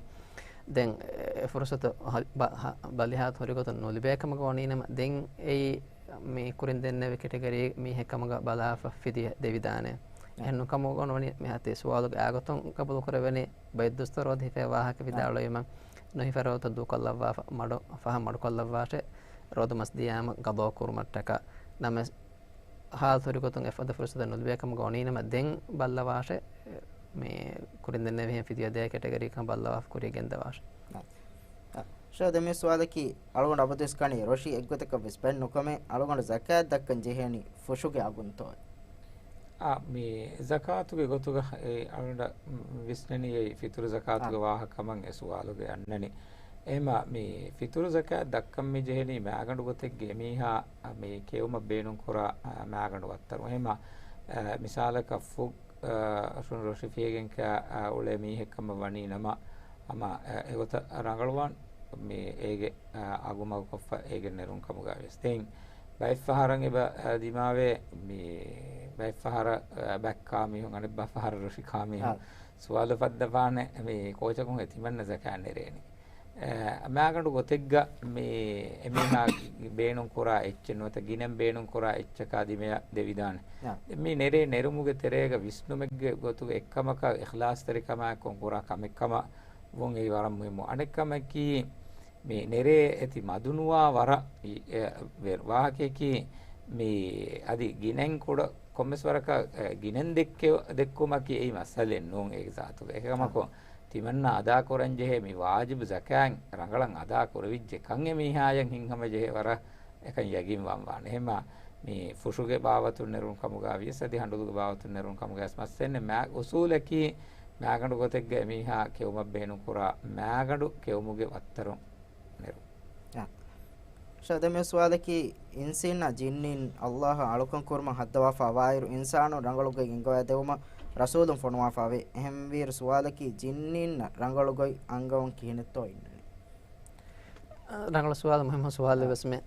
ދެން އެ ފުރުސަތު ހަ-، ބަ-، ހަ-، ބަލިހާ ހުރިގޮތުން ނުލިބޭ ކަމުގަ ވަނީ ނަމަ، ދެން އެއީ މި ކުރިން ދެންނެވި ކެޓަގަރީ މީހެއް ކަމުގަ ބަލާފަ ފިދިޔަ ދެވިދާނެ. އެހެން ނުކަމުގަ ވަނީ މިހާ ތި ސުވާލުގެ އާގޮތުން ގަބޫލު ކުރެވެނީ ބައެއް ދުވަސްތައް ރޯދަ ހިފޭ ވާހަކަ ވިދާޅުވީމަ، ނުހިފޭ ރޯދަ ދޫކޮށްލައްވާފަ މަޑު، ފަހަށް މަޑުކޮށްލައްވާށޭ، ރޯދަ މަސް ދިޔާމަ ގަޟާ ކުރުމަށްޓަކާ. ނަމަވެސް، ހާލު ހުރިގޮތުން އެފަދަ ފުރުސަތެއް ނުލިބޭ ކަމުގަ ވަނީނަމަ، ދެން ބައްލަވާށޭ، މި ކުރިން ދެންނެވިހެން ފިދިޔަ ދޭ ކެޓަގަރީކަން ބައްލަވާފަ ކުރިޔަށް ގެންދަވާށޭ. އާ. އާ. ޝޭޚް، ދެން މި ސުވާލަކީ، އަޅުގަނޑު އަބަދުވެސް ކަނީ ރޮށި އެއްގޮތަކަށް ވެސް ބައެއް ނުކަމެއް، އަޅުގަނޑު ޒަކާތް ދައްކަން ޖެހޭނީ ފުށުގެ އަގުންތޯއޭ؟ އާ، މި ޒަކާތުގެ ގޮތުގަ އެ އަޅުގަނޑަށް ވިސްނެނީ އެ ފިތުރު ޒަކާތުގެ އާ. ވާހަކަ ކަމަށް އެ ސުވާލުގަ އަންނަނީ. އެހެމަ މި ފިތުރު ޒަކާތް ދައްކަން މި ޖެހެނީ މާގަނޑު ގޮތެއްގެ އެމީހާ މި ކެއުމަށް ބޭނުން ކުރާ، އާ، މާގަނޑު ވައްތަރު. އެހެމަ، އާ، މިސާލަކަށް ފުށް، އާ، ރޮށި ފިޔަގެން ކާ، އާ، އުޅޭ މީހެއް ކަމަށް ވަނީ ނަމަ، ހަމަ، އާ، އެގޮތަށް ރަނގަޅުވާން މި އޭގެ، އާ، އަގު މަގުކޮށްފަ އޭގެ ނެރުން ކަމުގަ ވިޔަސް. ދެން ބައެއް ފަހަރަށް އެބަ، އާ، ދިމާވޭ މި ބައެއް ފަހަރަށް، އާ، ބައެއް ކާ މީހުން އަނެއް ބައި ފަހަރަށް ރޮށި ކާ މީހުން. އާ. ސުވާލު ފައްދަފާނެ މި ކޯޗަކުން އެ ތިމަންނަ ޒަކާތް ނެރޭނީ. އެ، މާގަނޑު ގޮތެއްގަ މި އެމީހާ ބޭނުން ކުރާ އެއްޗެއް ނުވަތަ ގިނައިން ބޭނުން ކުރާ އެއްޗަކާ ދިމަޔަށް ދެވިދާނެ. އާ. މި ނެރޭ ނެރުމުގެ ތެރޭގަ ވިސްނުމެއްގެ ގޮތުގަ އެއްކަމަކަށް އިޚްލާޞްތެރިކަމާއެކު ކުރާ ކަމެއް ކަމަށް ވުން އެއީ ވަރަށް މުހިއްމު. އަނެއްކަމަކީ، މި ނެރޭ އެތި މަދުނުވާ ވަރަށް އި-، އެ، ވެ-، ވާހަކަޔަކީ، މި އަދި ގިނައިން ކުޑަ ކޮންމެސް ވަރަކަށް، އެ، ގިނައިން ދެއްކެ-، ދެއްކުމަކީ އެއީ މައްސަލައެއް ނޫން އޭގެ ޒާތުގަ. އެކަމަކު، އާ. ތިމަންނަ އަދާކުރަން ޖެހޭ މި ވާޖިބު ޒަކާތް ރަނގަޅަށް އަދާ ކުރެވިއްޖެ ކަން އެމީހާޔަށް ހިތްހަމަޖެހޭ ވަރަށް އެކަން ޔަގީން ވާން ވާނެ. އެހެމަ މި ފުށުގެ ބާވަތުން ނެރުން ކަމުގަ ވިޔަސް އަދި ހަނޑުލުގެ ބާވަތުން ނެރުން ކަމުގަ ވިޔަސް މައްސަލައެއް ނެތް. މާ އުސޫލަކީ މާގަނޑު ގޮތެއްގަ އެމީހާ ކެއުމަށް ބޭނުން ކުރާ މާގަނޑު ކެއުމުގެ ވައްތަރުން ނެރުން. އާ. ޝޭޚް، ދެން މި ސުވާލަކީ، އިންސީންނާ ޖިންނީން އައްލާހަށް އަޅުކަން ކުރުމަށް ހައްދަވާފަ އަވާއިރު، އިންސާނުން ރަނގަޅު ގޮތް އެންގަވައިދެވުމަށް ރަސޫލުން ފޮނުވާފައެވެ. އެހެންވީއިރު ސުވާލަކީ، ޖިންނީންނަށް ރަނގަޅު ގޮތް އަންގަވަން ކިހިނެއްތޯ އިންނަނީ؟ ރަނގަޅު ސުވާލު، މުހިއްމު ސުވާލެއް އާ. ވެސް މެ.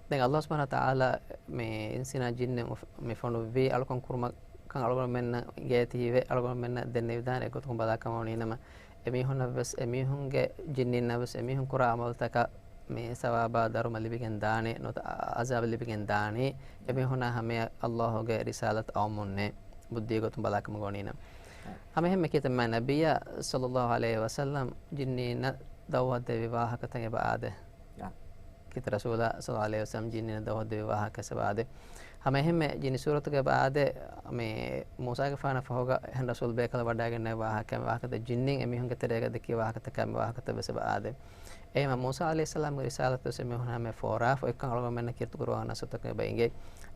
ދެން އައްލާހު ސުބްޙާނަހު ވަތަޢާލާ މި އިންސީނާ ޖިންނެއް މި ފޮނުއްވީ އަޅުކަން ކުރުމަށް ކަން އަޅުގަނޑުމެންނަށް އިނގޭތީވެ، އަޅުގަނޑުމެންނަށް ދެންނެވިދާނެ އެއްގޮތަކުން ބަލާކަމަށް ވަނީ ނަމަ، އެމީހުންނަށްވެސް، އެމީހުންގެ ޖިންނީންނަށްވެސް އެމީހުން ކުރާ އަމަލުތަކަށް މި ސަވާބާ ދަރުމަ ލިބިގެން ދާނީ، ނުވަތަ އަ-، އަޒާބު ލިބިގެން ދާނީ، އެމީހުންނާ ހަމަޔަށް އައްލާހުގެ ރިސާލަތު އައުމުންނޭ، ބުއްދީގެ ގޮތުން ބަލާކަމަށް ވަނީ ނަމަ. އަ. ހަމައެހެންމެ ކީރިތި މާތް ނަބިއްޔާ ޞައްލައްލާހު ޢަލައިހި ވަސައްލަމް ޖިންނީންނަށް ދައުވަތުދެއްވި ވާހަކަތައް އެބަ އާދޭ. އަ. ކީރިތި ރަސޫލާ ޞައްލައްލާހު ޢަލައިހި ވަސައްލަމް ޖިންނީންނަށް ދައުވަތު ދެއްވި ވާހަކަ އެބަ އާދޭ. ހަމައެހެންމެ ޖިންނި ސޫރަތުގަ އެބަ އާދޭ، މި މޫސާގެފާނަށް ފަހުގަ އެހެން ރަސޫލު ބޭކަލެއް ވަޑައިގެންނެވި ވާހަކަ، މި ވާހަކަތައް ޖިންނިން އެމީހުންގެ ތެރޭގަ ދެއްކި ވާހަކަތަކާ މި ވާހަކަތައް ވެސް އެބަ އާދޭ. އެހެންމެ މޫސާ ޢަލައިހިއްސަލާމްގެ ރިސާލަތު ވެސް އެމީހުންނާ ހަމަޔަށް ފޯރާފަ އޮތްކަން އަޅުގަނޑުމެންނަށް ކީރިތި ޤުރުއާން ނައްޞުތަކުން އެބަ އިނގޭ.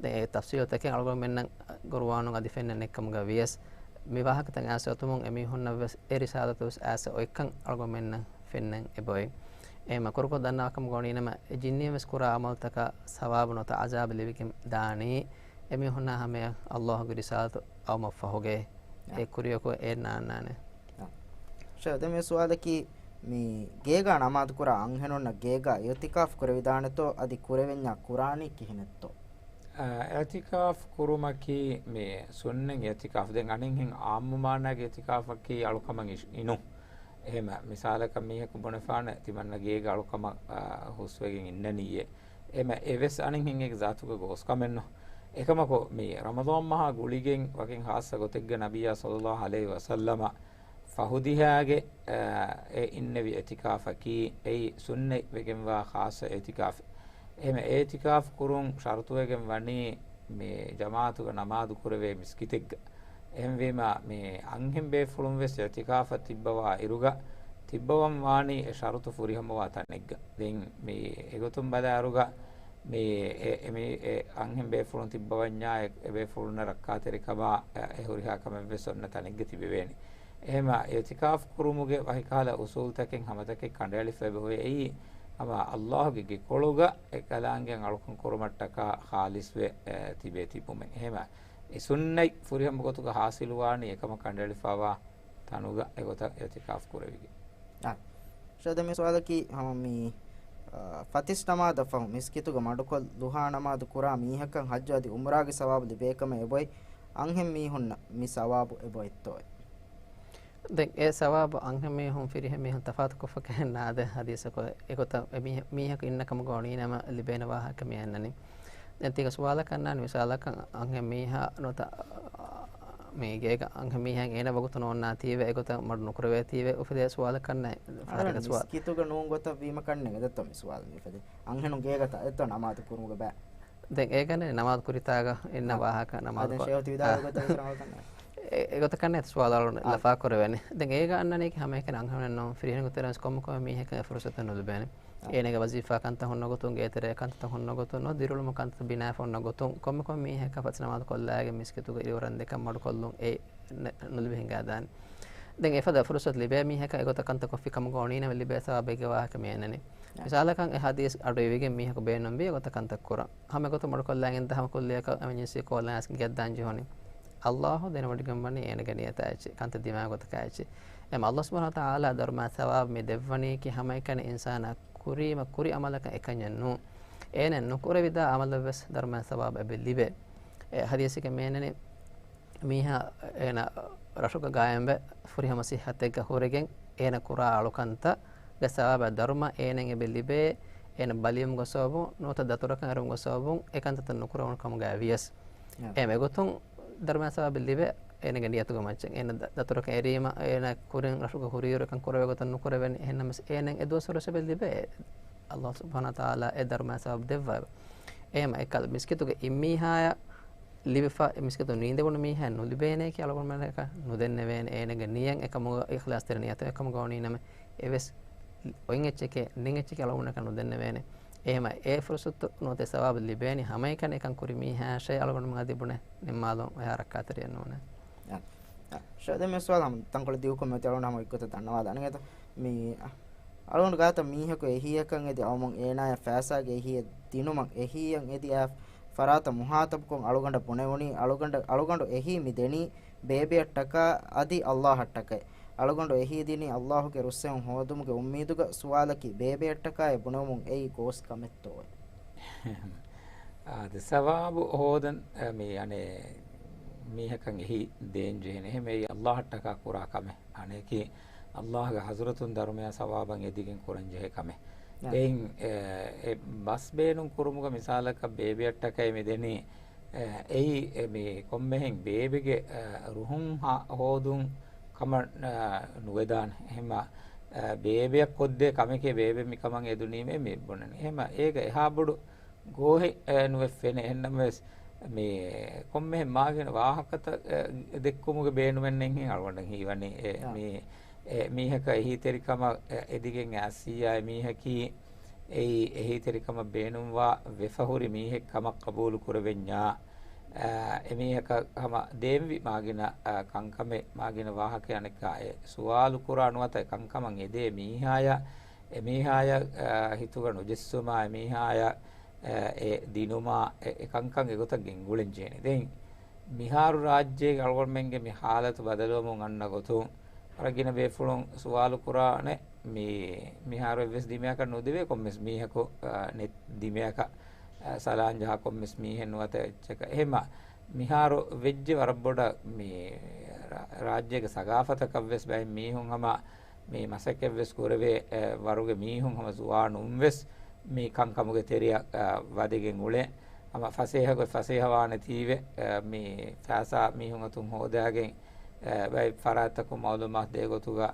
ދެން އެ ތަފްސީލުތަކެއް އަޅުގަނޑުމެންނަށް ޤުރުއާނުން އަދި ފެންނަން އެއްކަމުގަ ވިޔަސް، މި ވާހަކަތައް އައިސް އޮތުމުން އެމީހުންނަށް ވެސް އެ ރިސާލަތު ވެސް އައިސް އޮތްކަން އަޅުގަނޑުމެންނަށް ފެންނަން އެބައޮތް. އެހެންމެ ކުރުކޮށް ދަންނަވާކަމުގަ ވަނީނަމަ، އެ ޖިންނީން ވެސް ކުރާ އަމަލުތަކަށް ސަވާބު ނުވަތަ އަޒާބު ލިބިގެން ދާނީ، އެމީހުންނާ ހަމަޔަށް އައްލާހުގެ ރިސާލަތު އައުމަށްފަހުގައި. އެ ކުރިއަކު އޭނާ އަންނާނެ. ޝޭޚް، ދެން މި ސުވާލަކީ، މި ގޭގާ ނަމާދު ކުރާ އަންހެނުންނަށް ގޭގާ އިޢުތިކާފު ކުރެވިދާނެތޯ، އަދި ކުރެވެންޏާ ކުރާނީ ކިހިނެއްތޯ؟ އަ، އިޢުތިކާފު ކުރުމަކީ މި ސުންނަތް އިޢުތިކާފު. ދެން އަނެއްހެން ޢާއްމު މާނާގެ އިޢުތިކާފަކީ އަޅުކަމަށް އިށް-، އިނުން. އެހެންމެ މިސާލަކަށް މީހަކު ބުނެފާނެ، ތިމަންނަ ގޭގަ އަޅުކަމަށް، އަ، ހުސްވެގެން އިންނަނީއޭ. އެހެންމެ އެވެސް އަނެއްހެން އޭގެ ޒާތުގަ ގޯސްކަމެއްނު. އެކަމަކު މި ރަމަޟާން މަހާ ގުޅިގެން ވަކިން ޚާއްޞަ ގޮތެއްގަ ނަބިއްޔާ ޞައްލައްލާހު ޢަލައިހި ވަސައްލަމަ ފަހު ދިހާގެ، އަ، އެ އިންނެވި އިޢުތިކާފަކީ، އެއީ ސުންނަތް ވެގެންވާ ޚާއްޞަ އިޢުތިކާފެއް. އެހެންމެ އިޢުތިކާފު ކުރުން ޝަރުޠުވެގެން ވަނީ މި ޖަމާޢަތުގަ ނަމާދު ކުރެވޭ މިސްކިތެއްގަ. އެހެންވީމަ، މި އަންހެން ބޭފުޅުން ވެސް އިޢުތިކާފަށް ތިއްބަވާ އިރުގަ، ތިއްބަވަން ވާނީ އެ ޝަރުޠު ފުރިހަމަވާ ތަނެއްގަ. ދެން މި އެގޮތުން ބަލާއިރުގަ، މި އެ، އެ، މި އެ އަންހެން ބޭފުޅުން ތިއްބަވަންޏާ އެ، އެ ބޭފުޅުންނަށް ރައްކާތެރިކަމާ، އެ، އެ ހުރިހާ ކަމެއްވެސް އޮންނަ ތަނެއްގަ ތިބެވޭނެ. އެހެންމެ އިޢުތިކާފު ކުރުމުގެ ވަކިކަހަލަ އުޞޫލުތަކެއް ހަމަތަކެއް ކަނޑައެޅިފަ އެބަހުރޭ. އެއީ ހަމަ އައްލާހުގެ ގެކޮޅުގަ އެކަލާނގެއަށް އަޅުކަން ކުރުމަށްޓަކާ ޚާލިޞްވެ، އެ، ތިބޭ ތިބުމެއް. އެހެންމެ އެ ސުންނަތް ފުރިހަމަ ގޮތުގަ ޙާޞިލުވާނީ އެކަމަށް ކަނޑައެޅިފައިވާ ތަނުގަ އެގޮތަށް އިޢުތިކާފު ކުރެވިގެން. އާ. ޝައިދަ، މި ސުވާލަކީ ހަމަ މި، އާ، ފަތިސް ނަމާދަށް ފަހު މިސްކިތުގަ މަޑުކޮށް ލުހާ ނަމާދު ކުރާ މީހަކަށް ޙައްޖު އަދި ޢުމްރާގެ ސަވާބު ލިބޭކަމަށް އެބައޮތް އަންހެން މީހުންނަށް މި ސަވާބު އެބައޮތްތޯއެ؟ ދެން އެ ސަވާބު އަންހެން މީހުން ފިރިހެން މީހުން ތަފާތުކޮށްފަކަހެން ނާދެ ޙަދީޘަކު އެގޮތަށް އެ މީހަ-، މީހަކު އިންނަ ކަމުގަ އޮނީނަމަ ލިބޭނެ ވާހަކަ މި އަންނަނީ. ދެން ތީގަ ސުވާލަކަށް ނާން މިސާލަކަށް އަންހެން މީހާ ނުވަތަ މީގޭގަ އަންހެން މީހާއެއް އޭނަ ވަގުތު ނޯންނާތީވެ އެގޮތަށް މަޑު ނުކުރެވޭތީވެ އުފެދޭ ސުވާލަކަށް ނާން އަޅަން ފާރިގަ ސުވާލު. މިސްކިތުގަ ނޫން ގޮތަށް ވީމަ ކަންނޭނގެ ދެއްތޯ މި ސުވާލު މި އުފެދޭ. އަންހެނުން ގޭގަ ތަ-، އެއްތޯ ނަމާދު ކުރުމުގެ ބައި. ދެން އޭގަނެ ނަމާދު ކުރިތާގަ އިންނަ އާ. ވާހަކަ ނަމާދު އާދެ، ކޮ-، ޝޭހު ތި ވިދާޅުވި އާ. ގޮތަށް ވިސްނާލަކަން. އެ-، އެގޮތަކަށް ނެތް ސުވާލު އަޅުގަނޑު އާ. ލަފާ ކުރެވޭނެ. ދެން އޭގަ އަންނަނީކީ ހަމައެކަނި އަންހެނެއް ނޫން ފިރިހެންގެ ތެރެއިން ކޮންމެ ކޮންމެ މީހަކަށް އެ ފުރުސަތެއް ނުލިބޭނެ. އާ. އޭނަގެ ވަޒީފާ ކަންތައް ހުންނަ ގޮތުން، ގޭތެރޭ ކަންތައް ހުންނަ ގޮތުން، ނުވަތަ ދިރިއުޅުމު ކަންތައް ބިނާވެފަ ހުންނަ ގޮތުން، ކޮންމެ ކޮންމެ މީހަކަށް ފަތި ނަމާދު ކޮށްލާގެން މިސްކިތުގަ އިރުއޮރަން ދެކަން މަޑުކޮށްލުން އެ ނެ-، ނުލިބި ހިނގާދާނެ. ދެން އެފަދަ ފުރުސަތު ލިބޭ މީހަކަށް އެގޮތަށް ކަންތައް ކޮށްފި ކަމުގަ އޮނީނަމަ ލިބޭ ސަވާބެއްގެ ވާހަކަ މި އަންނަނީ. އާ. މިސާލަކަށް އެ ޙަދީޘް އަޑު އިވިގެން މީހަކު ބޭނުންވީ އެގޮތަށް ކަންތައް ކުރަން. ހަމަ އެގޮތަށް މަޑުކޮށްލާގެން ދާ ހަމަ ކުއްލިއަކަށް އެމަޖެންސީ ކޯލް ނަގާގެން ދާން ޖެހުނީ. އައްލާހު ދެނެވޮޑިގެން ވަނީ އޭނަގެ ނިޔަތާ އެއްޗެއް، ކަންތައް ދިމާވި ގޮތަކާ އެއްޗެއް. އެމަ އައްލާހު ސުބްޙާނަހު ވަތަޢާލާ ދަރުމަ ސަވާބު މި ދެއްވަނީކީ ހަމައެކަނި އިންސާނާ ކުރީމަ ކުރި ޢަމަލަކަށް އެކަންޏެއް ނޫން. އޭނަ ނުކުރެވިދާ ޢަމަލަށްވެސް ދަރުމަ ސަވާބު އެބަ ލިބޭ. އެ ޙަދީޘެއްގަ މި އަންނަނީ މީހާ އޭނަ ރަށުގަ ގާއިމްވެ ފުރިހަމަ ޞިއްޙަތެއްގަ ހުރެގެން އޭނަ ކުރާ އަޅުކަންތައްގެ ސަވާބާ ދަރުމަ އޭނައަށް އެބަ ލިބޭ، އޭނަ ބަލިވުމުގެ ސަބަބުން ނުވަތަ ދަތުރަކަށް އެރުމުގެ ސަބަބުން އެ ކަންތައްތައް ނުކުރެވުނު ކަމުގައި ވިޔަސް. އާ. އެ މެގޮތުން ދަރުމަ ސަވާބެއް ލިބޭ، އޭނަގެ ނިޔަތުގެ މައްޗަށް. އޭނަ ދަ-، ދަތުރަކަށް އެރީމަ، އޭނަ ކުރިން ރަށުގަ ހުރިއިރު އެކަން ކުރެވޭ ގޮތަށް ނުކުރެވެނީ. އެހެންނަމަވެސް އޭނައަށް އެ ދުވަސްވަރު ވެސް އެބަ ލިބޭ. އައްލާހު ސުބްޙާނަހު ވަތަޢާލާ އެ ދަރުމަ ސަވާބު ދެއްވައިވަ. އެހެމަ އެކަލަ މިސްކިތުގެ އިންމީހާޔަށް ލިބިފަ، މިސްކިތު ނީނދެވުނު މީހާ ނުލިބޭނެއަކީ އަޅުގަނޑުމެންނަކަށް ނުދެންނެވޭނެ. އޭނަގެ ނިޔަތް އެކަމުގަ، އިޚްލާޞްތެރި ނިޔަތު އެކަމުގަ އޮނީނަމަ، އެވެސް އޮތް އެއްޗެކޭ، ނެތް އެއްޗެކޭ އަޅުގަނޑަކަށް ނުދެންނެވޭނެ. އެހެމަ އެ ފުރުސަތު ނުވަތަ ސަވާބު ލިބޭނީ ހަމައެކަނި އެކަން ކުރި މީހާޔަށޭ އަޅުގަނޑުމެން އަދި ބުނެ ނިންމާލުން އެހާ ރައްކާތެރިއެއް ނޫނޭ. އަ، އަ، ޝައިދަ މި ސުވާލު ހަމަ ތަންކޮޅެއް ދިގުކޮށް މިއޮތީ އަޅުގަނޑު ހަމަ އެއްގޮތަށް ދަންނަވާލާނެ އިނގޭތޯ. މި، އަ، އަޅުގަނޑު ގާތަށް މީހަކު އެހީއަކަށް އެދި އައުމުން އޭނާޔަށް ފައިސާގެ އެހީއެއް ދިނުމަށް އެހީއަށް އެދި އައި ފަރާތަށް މުހާތަބުކޮށް އަޅުގަނޑަށް ބުނެވުނީ، އަޅުގަނޑަށް، އަޅުގަނޑު އެހީ މި ދެނީ ބޭބެއަށްޓަކާ އަދި އައްލާހަށްޓަކައި. އަޅުގަނޑު އެހީ ދިނީ އައްލާހުގެ ރުއްސެވުން ހޯދުމުގެ އުއްމީދުގަ. ސުވާލަކީ، ބޭބެއަށްޓަކާ އެ ބުނެވުމުން އެއީ ގޯސް ކަމެއްތޯއޭ؟ އާދެ، ސަވާބު ހޯދަން، އަ، މި އަނެއް މީހަކަށް އެހީ ދޭން ޖެހޭނެ. އެހެން އެއީ އައްލާހަށްޓަކާ ކުރާ ކަމެއް. އަނެކީ އައްލާހުގެ ޙަޟްރަތުން ދަރުމަޔާ ސަވާބަށް އެދިގެން ކުރަން ޖެހޭ ކަމެއް. އާ. ދެން، އެ، އެ ބަސް ބޭނުން ކުރުމުގަ މިސާލަކަށް ބޭބެއަށްޓަކައި މި ދެނީ، އެ، އެއީ، އެ، މި ކޮންމެހެން ބޭބެގެ، އެ، ރުހުން ހާ-، ހޯދުން ކަމަށް، އަ، ނުވެދާނެ. އެހެންމަ، އަ، ބޭބެއަށް ކޮށްދޭ ކަމެކޭ ބޭބެ މިކަމަށް އެދުނީމޭ މި ބުނަނީ. އެހެންމަ އޭގަ އެހާ ބޮޑު ގޯހެއް، އަ، ނުވެ ފެނޭ. އެހެންނަމަވެސް، މި ކޮންމެހެން މާގިނަ ވާހަކަތައް، އަ، ދެއްކުމުގެ ބޭނުމެއް ނެތްހެން އަޅުގަނޑަށް ހީވަނީ. އެ، އާ. މި، އެ، މީހަކަށް އެހީތެރިކަމަށް، އެ، އެދިގެން އައިސްއިއްޔާ އެ މީހަކީ، އެއީ އެހީތެރިކަމަށް ބޭނުންވާ ވެފަ ހުރި މީހެއް ކަމަށް ޤަބޫލު ކުރެވެންޏާ، އާ، އެމީހަކަށް ހަމަ ދޭންވީ މާގިނަ، އާ، ކަންކަމެއް، މާގިނަ ވާހަކައެއް އަނެއްކާ އެ ސުވާލު ކުރާ ނުވަތަ އެ ކަންކަމަށް އެދޭ މީހާޔަށް، އެމީހާޔަށް، އާ، ހިތުގަ ނުޖެއްސުމާ، އެމީހާޔަށް، އާ، އެ ދިނުމާ، އެ، އެ ކަންކަން އެގޮތަށް ގެންގުޅެން ޖެހޭނެ. ދެން މިހާރު ރާއްޖޭގެ އަޅުގަނޑުމެންގެ މި ޙާލަތު ބަދަލުވަމުން އަންނަ ގޮތުން، ވަރަށް ގިނަ ބޭފުޅުން ސުވާލު ކުރާނެ، މި، މިހާރު އެއްވެސް ދިމަޔަކަށް ނުދެވޭ ކޮންމެސް މީހަކު، އާ، ނެތް ދިމަޔަކަށް، އާ، ސަލާން ޖަހާ ކޮންމެސް މީހެއް ނުވަތަ އެއްޗަކަށް. އެހެންމަ މިހާރު ވެއްޖެ ވަރަށް ބޮޑަށް މި ރާ-، ރާއްޖޭގެ ސަގާފަތަކަށްވެސް ބައެއް މީހުން ހަމަ މި މަސައްކަތްވެސް ކުރެވޭ، އެ، ވަރުގެ މީހުން ހަމަ ޒުވާނުންވެސް މި ކަންކަމުގެ ތެރެއަށް، އަ، ވަދެގެން އުޅޭ. ހަމަ ފަސޭހަގޮތް ފަސޭހަވާނެތީވެ، އަ، މި ފައިސާ މީހުން އަތުން ހޯދާގެން، އަ، ބައެއް ފަރާތްތަކުން މައުލޫމާތު ދޭ ގޮތުގަ،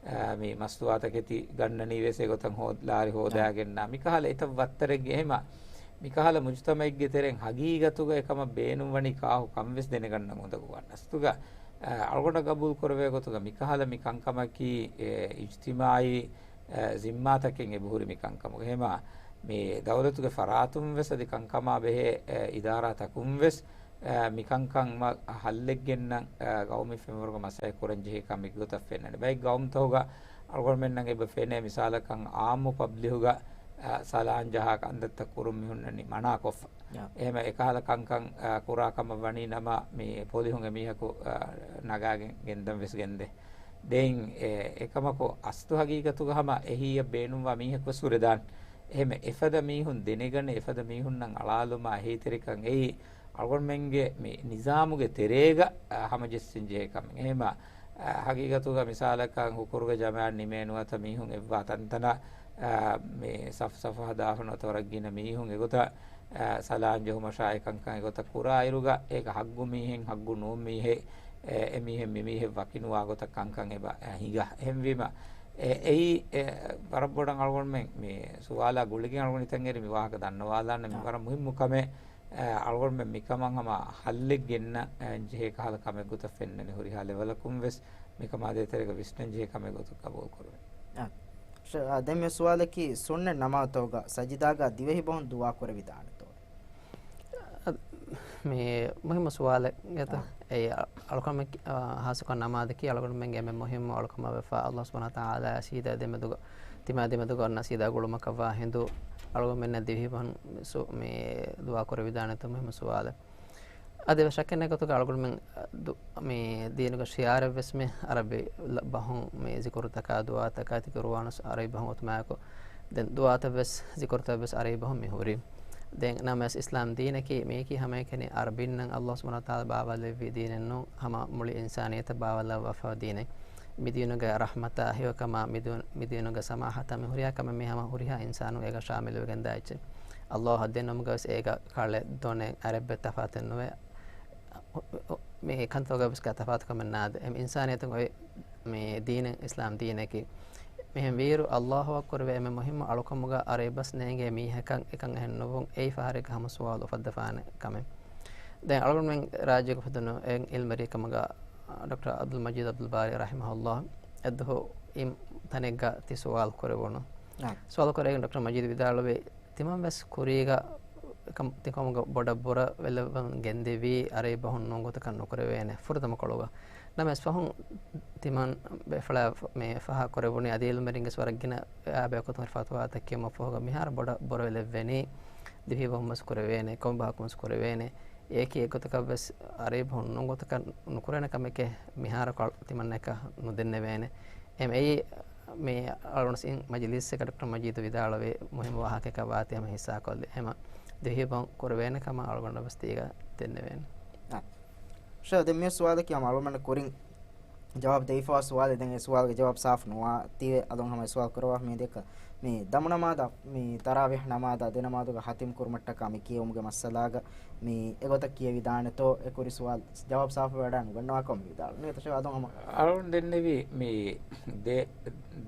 އަ، މި މަސްތުވާތަކެތި ގަންނަނީވެސް އެގޮތަށް ހޯ-، ލާރި ހޯދާގެންނާ. މިކަހަލަ އެތައް ވައްތަރެއްގެ އެހެމަ، މިކަހަލަ މުޖުތަމައެއްގެ ތެރެއިން ހަގީގަތުގަ އެކަމަށް ބޭނުންވަނީ ކާކު ކަންވެސް ދެނެގަންނަން އުނދަގޫވާން. އަސްލުގަ، އަ، އަޅުގަނޑަށް ގަބޫލު ކުރެވޭ ގޮތުގަ މިކަހަލަ މި ކަންކަމަކީ، އެ، އިޖްތިމާއީ، އަ، ޒިންމާތަކެއް އެބަހުރި މި ކަންކަމުގަ. އެހެމަ، މި ދައުލަތުގެ ފަރާތުން ވެސް އަދި ކަންކަމާ ބެހޭ، އެ، އިދާރާތަކުން ވެސް، އަ، މިކަންކަން މަ-، ހައްލެއްގެންނަން، އަ، ގައުމީ ފެންވަރުގަ މަސައްކަތް ކުރަން ޖެހޭ ކަމެއްގެ ގޮތަށް ފެންނަނީ. ބައެއް ގައުމުތަކުގަ އަޅުގަނޑުމެންނަށް އެބަ ފެނޭ މިސާލަކަށް އާއްމު ޕަބްލިކުގަ، އަ، ސަލާން ޖަހާ ކަންތައްތައް ކުރުން މި ހުންނަނީ މަނާކޮށްފަ. އެހެމަ އެކަހަލަ ކަންކަން، އަ، ކުރާ ކަމަށް ވަނީ ނަމަ މި ޕޮލިހުން އެމީހަކު، އަ، ނަގާގެން ގެންދަން ވެސް ގެންދޭ. ދެން އެ، އެކަމަކު އަސްލު ހަގީގަތުގަ ހަމަ އެހީއަށް ބޭނުންވާ މީހަކުވެސް ހުރެދާނެ. އެހެމެ އެފަދަ މީހުން ދެނެގަނެ، އެފަދަ މީހުންނަށް އަޅާލުމާ އެހީތެރިކަން އެއީ އަޅުގަނޑުމެންގެ މި ނިޒާމުގެ ތެރޭގަ، އަ، ހަމަޖެއްސެން ޖެހޭ ކަމެއް. އެހެމަ، އަ، ހަގީގަތުގަ މިސާލަކަށް ހުކުރުގެ ޖަމާއަށް ނިމޭ ނުވަތަ މީހުން އެއްވާ ތަންތަނަށް، އަ، މި ސަފް ސަފު ހަދާފަ ނުވަތަ ވަރަށް ގިނަ މީހުން އެގޮތަށް އަ، ސަލާން ޖެހުމަށާއި ކަންކަން އެގޮތަށް ކުރާއިރުގަ، އޭގަ ހައްގު މީހެއް، ހައްގު ނޫން މީހެއް، އެ، އެމީހެއް މިމީހެއް ވަކިނުވާ ގޮތަށް ކަންކަން އެބަ، އެ، ހިނގާ. އެހެންވީމަ، އެ، އެއީ، އެ، ވަރަށް ބޮޑަށް އަޅުގަނޑުމެން މި ސުވާލާ ގުޅިގެން އަޅުގަނޑު ހިތަށް އެރި މި ވާހަކަ ދަންނަވާލާން މި އާ. ވަރަށް މުހިއްމު ކަމެއް، އެ، އަޅުގަނޑުމެން މިކަމަށް ހަމަ ހައްލެއް ގެންނަ، އެ، ޖެހޭ ކަހަލަ ކަމެއް ގޮތަށް ފެންނަނީ ހުރިހާ ލެވަލަކުން ވެސް މިކަމާ ދޭތެރޭގަ ވިސްނަން ޖެހޭ ކަމެއް ގޮތަށް ގަބޫލު ކުރުވޭ. އާ. ޝ-، އާ، ދެން މި ސުވާލަކީ ސުންނަތް ނަމާދުތަކުގަ ސަޖިދާގަ ދިވެހި ބަހުން ދުޢާ ކުރެވިދާނެތޯ؟ އަދި، މި މުހިއްމު ސުވާލެއް އެތަ؟ އާ. އެ، އަ-، އަޅުކަމެއް، އާ، ހާއްސަކޮށް ނަމާދަކީ އަޅުގަނޑުމެންގެ އެންމެ މުހިއްމު އަޅުކަމާ ވެފަ، ﷲ ސުބްޙާނަހޫ ވަތަޢާލާ ސީދާ ދެމެދުގަ، ތިމާ ދެމެދުގަ އޮންނަ ސީދާ ގުޅުމަކަށްވާ ހިނދު އަޅުގަނޑުމެންނަށް ދިވެހި ބަހުން ސު-، މި ދުޢާ ކުރެވިދާނެތޯ މުހިއްމު ސުވާލެއް. އަދި ޝައްކެއް ނެތް ގޮތުގަ އަޅުގަނޑުމެން ދު-، މި ދީނުގެ ޝިޢާރެއްވެސް މި ޢަރަބި ލަ-، ބަހުން މި ޒިކުރުތަކާ ދުޢާތަކާ ތި ޤުރުއާނު ޢަރަބި ބަހުން އޮތުމާއެކު ދެން ދުޢާތައްވެސް ޒިކުރުތައްވެސް ޢަރަބި ބަހުން މި ހުރީ. ދެން ނަމަވެސް އިސްލާމް ދީނަކީ މީކީ ހަމައެކަނި ޢަރަބިންނަށް ﷲ ސުބްޙާނަހޫ ވަތަޢާލާ ބާވާލެއްވި ދީނެއް ނޫން، ހަމަ މުޅި އިންސާނިއްޔަތަށް ބާވާލައްވާފައި ދީނެއް. މި ދީނުގެ ރަޙްމަތާ ހެޔޮކަމާ މި ދީނު-، މި ދީނުގެ ސަމާޙަތާ މި ހުރިހާ ކަމެއް މި ހަމަ ހުރިހާ އިންސާނުން އޭގަ ޝާމިލުވެގެންދާ އެއްޗެއް. ﷲ އަށް ދެންނެވުމުގަވެސް އޭގަ ކަޅެއް ދޮނެއް އަރަބެއް ތަފާތެއް ނުވޭ. މި ކަންތައްގަވެސް ތަފާތު ކަމެއް ނާދެ. އެމް އިންސާނިއްޔަތުން އޮތް މި ދީނެއް އިސްލާމް ދީނަކީ. މިހެން ވީއިރު ﷲ އަށް ކުރެވޭ އެންމެ މުހިއްމު އަޅުކަމުގަ އަރަބި ބަސް ނޭނގޭ މީހަކަށް އެކަން އެހެން ނުވުން އެއީ ފަހަރެއްގަ ހަމަ ސުވާލު އުފައްދަފާނެ ކަމެއް. ދެން އަޅުގަނޑުމެން ރާއްޖޭގަ އުފެދުނު އެން އިލްމުވެރިކަމުގަ ޑޮކްޓަރ ޢަބްދުލް މަޖީދު ޢަބްދުލް ބާރީ ރަޙިމަހުﷲ އެއްދުވަހު އިން ތަނެއްގަ ތި ސުވާލު ކުރެވުނު. އާ. ސުވާލު ކުރެވިގެން ޑޮކްޓަރ މަޖީދު ވިދާޅުވި، ތިމަން ވެސް ކުރީގަ ކަމް-، ތިކަމުގަ ބޮޑަށް ބުރަވެލައްވަން ގެންދެވީ އަރަބި ބަހުން ނޫން ގޮތަކަށް ނުކުރެވޭނެ ފުރަތަމަ ކޮޅުގަ. ނަމަވެސް ފަހުން ތިމަން ބޭފުޅާ ފަ-، މި ފާހަގަ ކުރެވުނީ އަދި އިލްމުވެރިންގެ ވަރަށް ގިނަ ބަޔަކު ތުން ފަތުވާތައް ކިޔުމަށް ފަހުގަ މިހާރު ބޮޑަށް ބުރަވެލައްވެނީ ދިވެހި ބަހުން ވެސް ކުރެވޭނެ، ކޮން ބަހަކުން ވެސް ކުރެވޭނެ. އެއީ އެއްގޮތަކަށް ވެސް އަރަބި ބަހުން ނޫން ގޮތަކަށް ނުކުރޭނެ ކަމެކޭ މިހާރު ކޮޅު ތިމަންނައަކަށް ނުދެންނެވޭނެ. އެހެން އެއީ މި އަޅުގަނޑު މަޖިލީސްއެއްގަ ޑޮކްޓަރ މަޖީދު ވިދާޅުވި މުހިއްމު ވާހަކައަކަށް ވާތީ ހަމަ ހިއްސާކޮށްލި. އެހެން ދިވެހި ބަހުން ކުރެވޭނެ ކަމަށް އަޅުގަނޑަށް ވެސް ތީގަ ދެންނެވޭނެ. އާ. ޝޭޚް، ދެން މި ސުވާލަކީ ހަމަ އަޅުގަނޑު ކުރިން ޖަވާބު ދެވިފަވާ ސުވާލެއް. ދެން އެ ސުވާލުގެ ޖަވާބު ސާފު ނުވާތީވެ. އަލުން ހަމަ އެ ސުވާލު ކުރައްވާ މި ދެކަ މި ދަމު ނަމާދަ މި ތަރާވީޙް ނަމާދަ ދެ ނަމާދުގަ ހަތިމް ކުރުމަށްޓަކާ މި ކިޔެވުމުގެ މައްސަލާގަ މި އެގޮތަށް ކިޔެވިދާނެތޯ އެ ކުރި ސުވާލު ޖަވާބު ސާފު ވެވަޑާ ނުގަންނަވާކަމަށް މި ވިދާޅުވި. އަޅުން ދެންނެވީ މި ދެ-،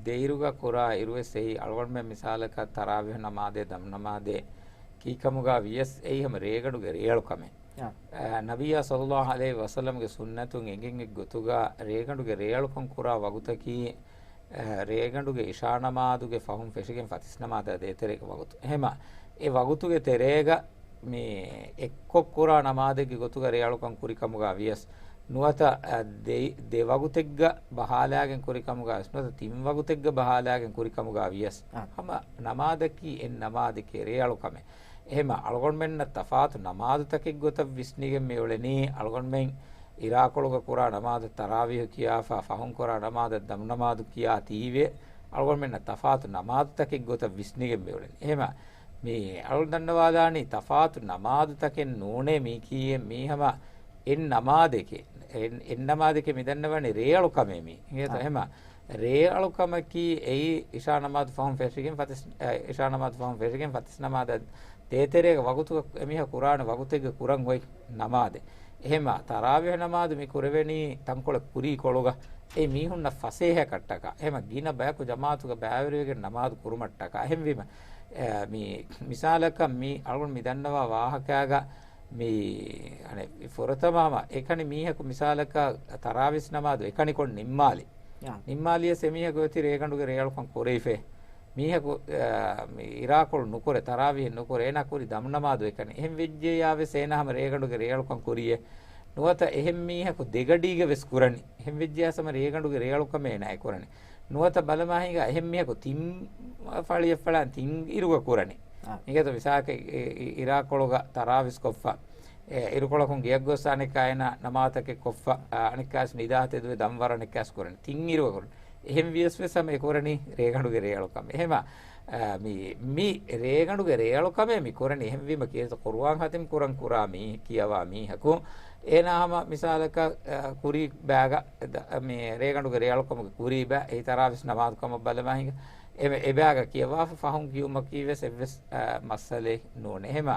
ދެއިރުގަ ކުރާ އިރުވެސް އެއީ އަޅުގަނޑުމެން މިސާލަކަށް ތަރާވީޙް ނަމާދޭ ދަމު ނަމާދޭ ކީކަމުގަ ވިޔަސް އެއީ ހަމަ ރޭގަނޑުގެ ރޭއަޅު ކަމެއް. އާ. އަ، ނަބިއްޔާ ޞައްލައްލާހު ޢަލައިހި ވަސައްލަމްގެ ސުންނަތުން އެނގެން އެއްގޮތުގަ ރޭގަނޑުގެ ރޭއަޅުކަން ކުރާ ވަގުތަކީ، އަ، ރޭގަނޑުގެ އިޝާ ނަމާދުގެ ފަހުން ފެށިގެން ފަތިސް ނަމާދާ ދޭތެރޭގެ ވަގުތު. އެހެމަ އެ ވަގުތުގެ ތެރޭގަ މި އެއްކޮށް ކުރާ ނަމާދެއްގެ ގޮތުގަ ރޭއަޅުކަން ކުރިކަމުގަ ވިޔަސް ނުވަތަ، އަ، ދެ-، ދެ ވަގުތެއްގަ ބަހާލާގެން ކުރިކަމުގަ ވިޔަސް ނުވަތަ ތިން ވަގުތެއްގަ ބަހާލާގެން ކުރިކަމުގަ ވިޔަސް އާ. ހަމަ ނަމާދަކީ އެއް ނަމާދެކޭ ރޭއަޅު ކަމެއް. އެހެމަ އަޅުގަނޑުމެންނަށް ތަފާތު ނަމާދުތަކެއް ގޮތަށް ވިސްނިގެން މިއުޅެނީ، އަޅުގަނޑުމެން އިރާކޮޅުގަ ކުރާ ނަމާދަށް ތަރާވީހު ކިޔާފަ، ފަހުން ކުރާ ނަމާދަށް ދަމު ނަމާދު ކިޔާ ތީވެ، އަޅުގަނޑުމެންނަށް ތަފާތު ނަމާދުތަކެއް ގޮތަށް ވިސްނިގެން މިއުޅެނީ. އެހެމަ މި އަޅުން ދަންނަވާލާނީ ތަފާތު ނަމާދުތަކެއް ނޫނޭ މީކީއެއް، މީ ހަމަ އެއް ނަމާދެކޭ، އެއް، އެއް ނަމާދެކޭ މި ދަންނަވަނީ ރޭއަޅު ކަމޭ މީ. އިނގޭތޯ؟ އާ. އެހެމަ ރޭއަޅުކަމަކީ އެއީ އިޝާ ނަމާދު ފަހުން ފެށިގެން ފަތިސް، އަ، އިޝާ ނަމާދު ފަހުން ފެށިގެން ފަތިސް ނަމާދަށް ދޭތެރޭގަ ވަގުތުގަ އެމީހާ ކުރާނެ ވަގުތެއްގަ ކުރަން އޮތް ނަމާދެއް. އެހެމަ ތަރާވީޙް ނަމާދު މި ކުރެވެނީ ތަންކޮޅެއް ކުރީ ކޮޅުގަ އެ މީހުންނަށް ފަސޭހަކަށްޓަކާ. އެހެމަ ގިނަ ބަޔަކު ޖަމާޢަތުގަ ބައިވެރިވެގެން ނަމާދު ކުރުމަށްޓަކާ. އެހެންވީމަ، އެ، މި މިސާލަކަށް މި އަޅުގަނޑު މި ދަންނަވާ ވާހަކައިގަ މި، އަނެއް، ފުރަތަމަ ހަމަ އެކަނި މީހަކު މިސާލަކަށް ތަރާވީސް ނަމާދު އެކަނިކޮށް ނިންމާލި. ޔާ. ނިންމާލިޔަސް އެމީހަކު އޮތީ ރޭގަނޑުގެ ރޭއަޅުކަން ކުރެވިފަ. މީހަކު، އާ، މި އިރާކޮޅު ނުކުރޭ، ތަރާވީހެއް ނުކުރޭ، އޭނާ ކުރީ ދަމު ނަމާދު އެކަނި. އެހެން ވެއްޖެޔާވެސް އޭނާ ހަމަ ރޭގަނޑުގެ ރޭއަޅުކަން ކުރިޔޭ. ނުވަތަ އެހެން މީހަކު ދެގަޑީގަ ވެސް ކުރަނީ. އެހެން ވެއްޖެޔާސް ހަމަ ރޭގަނޑުގެ ރޭއަޅުކަމޭ އޭނާ އެ ކުރަނީ. ނުވަތަ ބަލަމާ ހިނގާ އެހެން މީހަކު ތިން ފަޅިއަށް ފަޅާން ތިން އިރުގަ ކުރަނީ. އާ. އިނގޭތޯ މިސާލަކަށް އި-، އި-، އިރާކޮޅުގަ ތަރާވީސް ކޮށްފަ. އެ، އިރުކޮޅަކުން ގެޔަށް ގޮސް އަނެއްކާ އޭނާ ނަމާދުތަކެއް ކޮށްފަ، އަ، އަނެއްކާސް ނިދާ ތެދުވެ ދަންވަރު އަނެއްކާސް ކުރަނީ. ތިން އިރުވަ ކުރަނީ. އެހެން ވިޔަސް ވެސް ހަމަ އެ ކުރަނީ ރޭގަނޑުގެ ރޭއަޅުކަމެއް. އެހެމަ، އ، މި، މި ރޭގަނޑުގެ ރޭއަޅުކަމެއް މި ކުރަނީ. އެހެންވީމަ ކީރިތި ޤުރުއާން ހަތިމް ކުރަން ކުރާ މީ، ކިޔަވާ މީހަކު އޭނާ ހަމަ މިސާލަކަށް، އ، ކުރީ ބާގަ، ދ-، މި ރޭގަނޑުގެ ރޭއަޅުކަމުގެ ކުރީ ބާ، އެއީ ތަރާވީސް ނަމާދު ކަމަށް ބަލަމާ ހިނގާ. އެ، އެ ބާގަ ކިޔަވާފަ ފަހުން ކިޔުމަކީ ވެސް އެއްވެސް، އ، މައްސަލައެއް ނޫނޭ. އެހެމަ،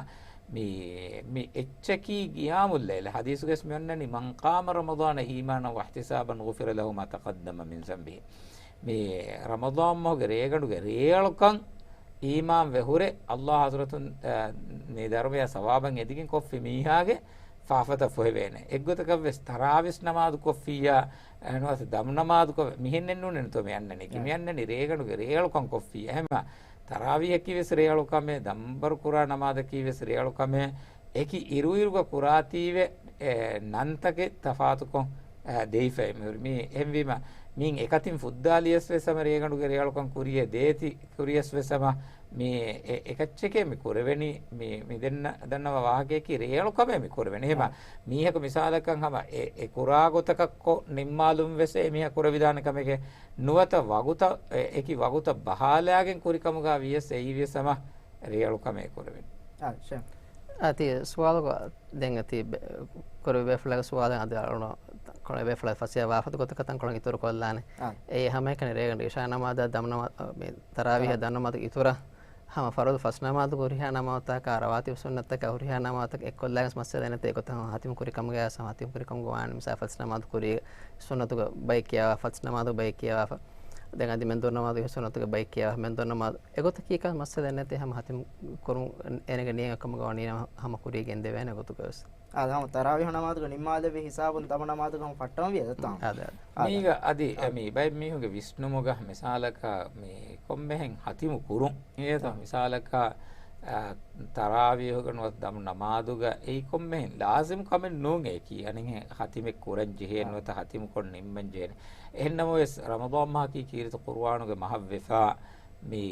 މި، މި އެއްޗަކީ ގިޔާމުއްލައިލް. ޙަދީޘުގައި ވެސް މި އޮންނަނީ، "من قام رمضان إيمانا واحتسابا غفر له ما تقدم من ذنبه." މި ރަމަޟާން މަހުގެ ރޭގަނޑުގެ ރޭއަޅުކަން އީމާންވެ ހުރެ، ﷲ ޙަޟްރަތުން، އަ، މި ދަރުމަޔާ ސަވާބަށް އެދިގެން ކޮށްފި މީހާގެ ފާފަތައް ފޮހެވޭނެ. އެއްގޮތަކަށް ވެސް ތަރާވީސް ނަމާދު ކޮށްފިއްޔާ، އަ، ނުވަތަ ދަމު ނަމާދު ކޮށް، މިހެންނެއް ނޫނޭ ނުތޯ މި އަންނަނީކީ. މި އަންނަނީ ރޭގަނޑުގެ ރޭއަޅުކަން ކޮށްފިއްޔާ. އެހެމަ ތަރާވީހަކީ ވެސް ރޭއަޅުކަމެއް، ދަންބަރު ކުރާ ނަމާދަކީ ވެސް ރޭއަޅުކަމެއް، އެކި އިރުއިރުގަ ކުރާތީވެ، އެ، ނަންތަކެއް ތަފާތުކޮށް، އެ، ދެވިފައި މިހުރި. މީ އެހެންވީމަ، މިއިން އެކަތިން ފުއްދާލިޔަސް ވެސް ހަމަ ރޭގަނޑުގެ ރޭއަޅުކަން ކުރިޔަށް ދޭތި، ކުރިޔަސް ވެސް ހަމަ މީ އެ، އެކައްޗެކޭ މި ކުރެވެނީ، މި، މި ދެންނަ، ދަންނަވާ ވާހަކަޔަކީ ރޭއަޅުކަމޭ މި ކުރެވެނީ. އެހެމަ، އާ. މީހަކު މިސާލަކަށް ހަމަ އެ، އެ ކުރާ ގޮތަކަށް ކޮށް ނިންމާލުން ވެސް އެ މީހަކު ކުރެވިދާނެ ކަމެކޭ. ނުވަތަ ވަގުތަށް، އެ، އެކި ވަގުތަށް ބަހާލާގެން ކުރިކަމުގަ ވިޔަސް އެއީ ވިޔަސް ހަމަ ރޭއަޅުކަމޭ ކުރެވެން. އާ، ޝޭ. އާ، ތި ސުވާލުގަ ދެން އަތި ބެ-، ކުރެވި ބޭފުޅާގެ ސުވާލެއް އަދި އަޅުނު ކޮޅެ ބޭފުޅާ ފަސޭހަ ވާފަދަ ގޮތަކަށް ތަންކޮޅެއް އިތުރު ކޮށްލާނެ. އާ. އެ ހަމައެކަނި ރޭގަނޑު އިޝާ ނަމާދާ ދަމު ނަމާ-، މި ތަރާވީހަށް އާ. ދަމު ނަމާދު އިތުރަށް ހަމަ ފަރުޟު ފަސް ނަމާދު ހުރިހާ ނަމާދުތަކާ ރަވާތިބު ސުންނަތަކާ ހުރިހާ ނަމާދުތަކަށް އެއްކޮށްލާގެން މައްސަލައެއް ނެތޭ. އެގޮތަށް ހަމަ ހަތިމު ކުރި ކަމުގައި ހަމަ ހަތިމު ކުރި ކަމުގަ ވާނެ. މިސާ ފަސް ނަމާދު ކުރީ ސުންނަތުގަ ބައެއް ކިޔަވާ، ފަސް ނަމާދު ބައެއް ކިޔަވާފަ. ދެން އަދި މެންދުރު ނަމާދު ސުންނަތުގަ ބައެއް ކިޔަވާ، މެންދުރު ނަމާދު އެގޮތަކީ ކަން މައްސަލައެއް ނެތޭ. ހަމަ ހަތިމު ކުރުން އޭނަގެ ނިޔަތް ކަމުގަ ވަނީ ނަމަ ހަމަ ކުރިޔަށް ގެންދެވޭނެ ގޮތުގަ ވެސް. އާދެ، ހަމަ ތަރާވީހު ނަމާދުގަ ނިންމާލެވި ހިސާބުން ދަމު ނަމާދުގަ ހަމަ ފައްޓަވަން ވިޔަ ދަތާ. އާދެ، އާދެ. މީގަ އަދި، އާ. މި ބައެއް މީހުންގެ ވިސްނުމުގަ މިސާލަކަށް މި ކޮންމެހެން ހަތިމު ކުރުން. އޭތޯ އާ. މިސާލަކަށް، އާ، ތަރާވީހުގަ ނުވަތަ ދަމު ނަމާދުގަ އެއީ ކޮންމެހެން ލާޒިމް ކަމެއް ނޫން އެކީ. އަނެއްހެން ހަތިމެއް ކުރަން ޖެހޭ އާ. ނުވަތަ ހަތިމު ކޮށް ނިންމަން ޖެހޭނެ. އެހެންނަމަވެސް ރަމަޟާން މަހަކީ ކީރިތި ޤުރުއާނުގެ މަހަށްވެފަ، މި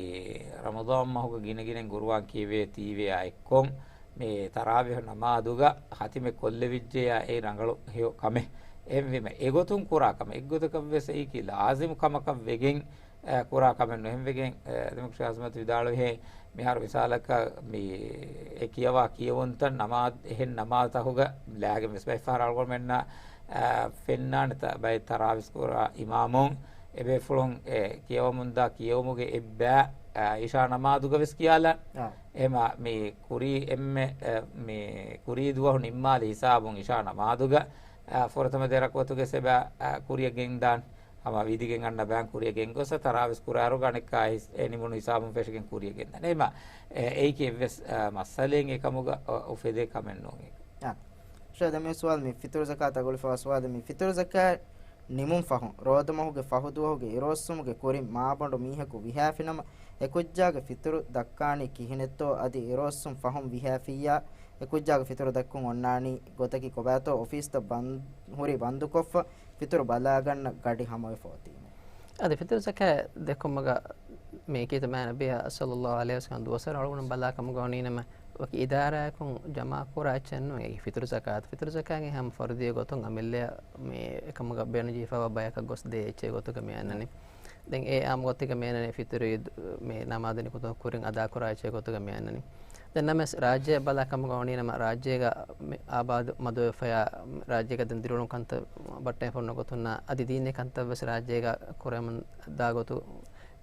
ރަމަޟާން މަހުގަ ގިނަގިނައިން ޤުރުއާން ކިޔެވޭ ތީވެޔާ އެއްކޮށް، މި ތަރާވީހު ނަމާދުގަ ހަތިމެއް ކޮށްލެވިއްޖެޔާ އެއީ ރަނގަޅު ހެޔޮ ކަމެއް. އެހެންވީމަ އެގޮތުން ކުރާ ކަމެއް. އެއްގޮތަކަށް ވެސް އެއީކީ ލާޒިމް ކަމަކަށް ވެގެން، އެ، ކުރާ ކަމެއް ނު. އެހެންވެގެން، އެ، ދެމިކް ޝޭޚް އަޒްމަތު ވިދާޅުވިހެން، މިހާރު މިސާލަކަށް މި އެ ކިޔަވާ ކިޔެވުންތައް ނަމާދު، އެހެން ނަމާދުތަކުގަ ލާގެން ވެސް ބައެއް ފަހަރު އަޅުގަނޑުމެންނަށް، އެ، ފެންނާނެ ތަ-، ބައެއް ތަރާވީސް ކުރާ އިމާމުން އެބޭފުޅުން އެ ކިޔަވަމުންދާ ކިޔެވުމުގެ އެއްބައި، އަ، އިޝާ ނަމާދުގަ ވެސް ކިޔާލާ. އާ. އެހެމަ މި ކުރީ އެންމެ، އަ، މި ކުރީ ދުވަހު ނިންމާލި ހިސާބުން އިޝާ ނަމާދުގަ، އަ، ފުރަތަމަ ދެ ރަކުޢަތުގެ ސެބަ، އަ، ކުރިޔަށް ގެންދާން. ހަމަ ވިދިގެން އަންނަ ބައިން ކުރިޔަށް ގެންގޮސް ތަރާވީސް ކުރާއިރު ގަނެއްކާ ހިސް-، އެ ނިމުނު ހިސާބުން ފެށިގެން ކުރިޔަށް ގެންދާން. އެހެމަ، އެ، އެއީކީ އެއްވެސް، އަ، މައްސަލައެއް އެކަމުގަ، އަ، އުފެދޭ ކަމެއް ނޫން އެކަން. އާ. ޝޭޚް ދެން މި ސުވާލު މި ފިތުރު ޒަކާތާ ގުޅިފަވާ ސުވާލެއް މި ފިތުރު ޒަކާތް ނިމުން ފަހުން، ރޯދަމަހުގެ ފަހު ދުވަހުގެ އިރުއޮއްސުމުގެ ކުރިން މާބަނޑު މީހަކު ވިހާފިނަމަ، އެކުއްޖާގެ ފިތުރު ދައްކާނީ ކިހިނެއްތޯ އަދި އިރުއޮއްސުން ފަހުން ވިހާފިއްޔާ، އެކުއްޖާގެ ފިތުރު ދައްކުން އޮންނާނީ ގޮތަކީ ކޮބާތޯ އޮފީސްތައް ބަން-، ހުރީ ބަންދުކޮށްފަ، ފިތުރު ބަލާގަންނަ ގަޑި ހަމަވެފަ އޮތީމޭ. އަދި ފިތުރު ޒަކާތް ދެއްކުމުގަ މި ކީރިތި މާތް ނަބިއްޔާ ޞައްލައްލާހު ޢަލައިހި ވަސައްލަމަ ދުވަސްވަރު އަޅުގަނޑު ބަލާ ކަމުގަ ވަނީނަމަ، ވަކި އިދާރާއަކުން ޖަމާކުރާ އެއްޗެއް ނޫން އެއީ ފިތުރު ޒަކާތް. ފިތުރު ޒަކާތްގެ ހަމަ ފަރުޟީ ގޮތުން އަމިއްލައަށް މި އެކަމުގަ ބޭނުންޖެހިފައިވާ ބަޔަކަށް ގޮސް ދޭ އެއްޗެއް ގޮތުގަ މި އަންނަނީ. ދެން އެ އާއްމު ގޮތެއްގަ މި އަންނަނީ ފިތުރު އީދު މި ނަމާދު ނިކުތުން ކުރިން އަދާކުރާ އެއްޗެއް ގޮތުގަ މި އަންނަނީ. ދެން ނަމަވެސް ރާއްޖެއަށް ބަލާ ކަމުގަ ވަނީނަމަ، ރާއްޖޭގަ މި އާބާދު މަދުވެފަޔާ، ރާއްޖޭގަ ދެން ދިރިއުޅުނު ކަންތައް ބައްޓައިފަ ހުންނަ ގޮތުންނާ އަދި ދީނީ ކަންތައް ވެސް ރާއްޖޭގަ ކުރެވެމުން ދާ ގޮތު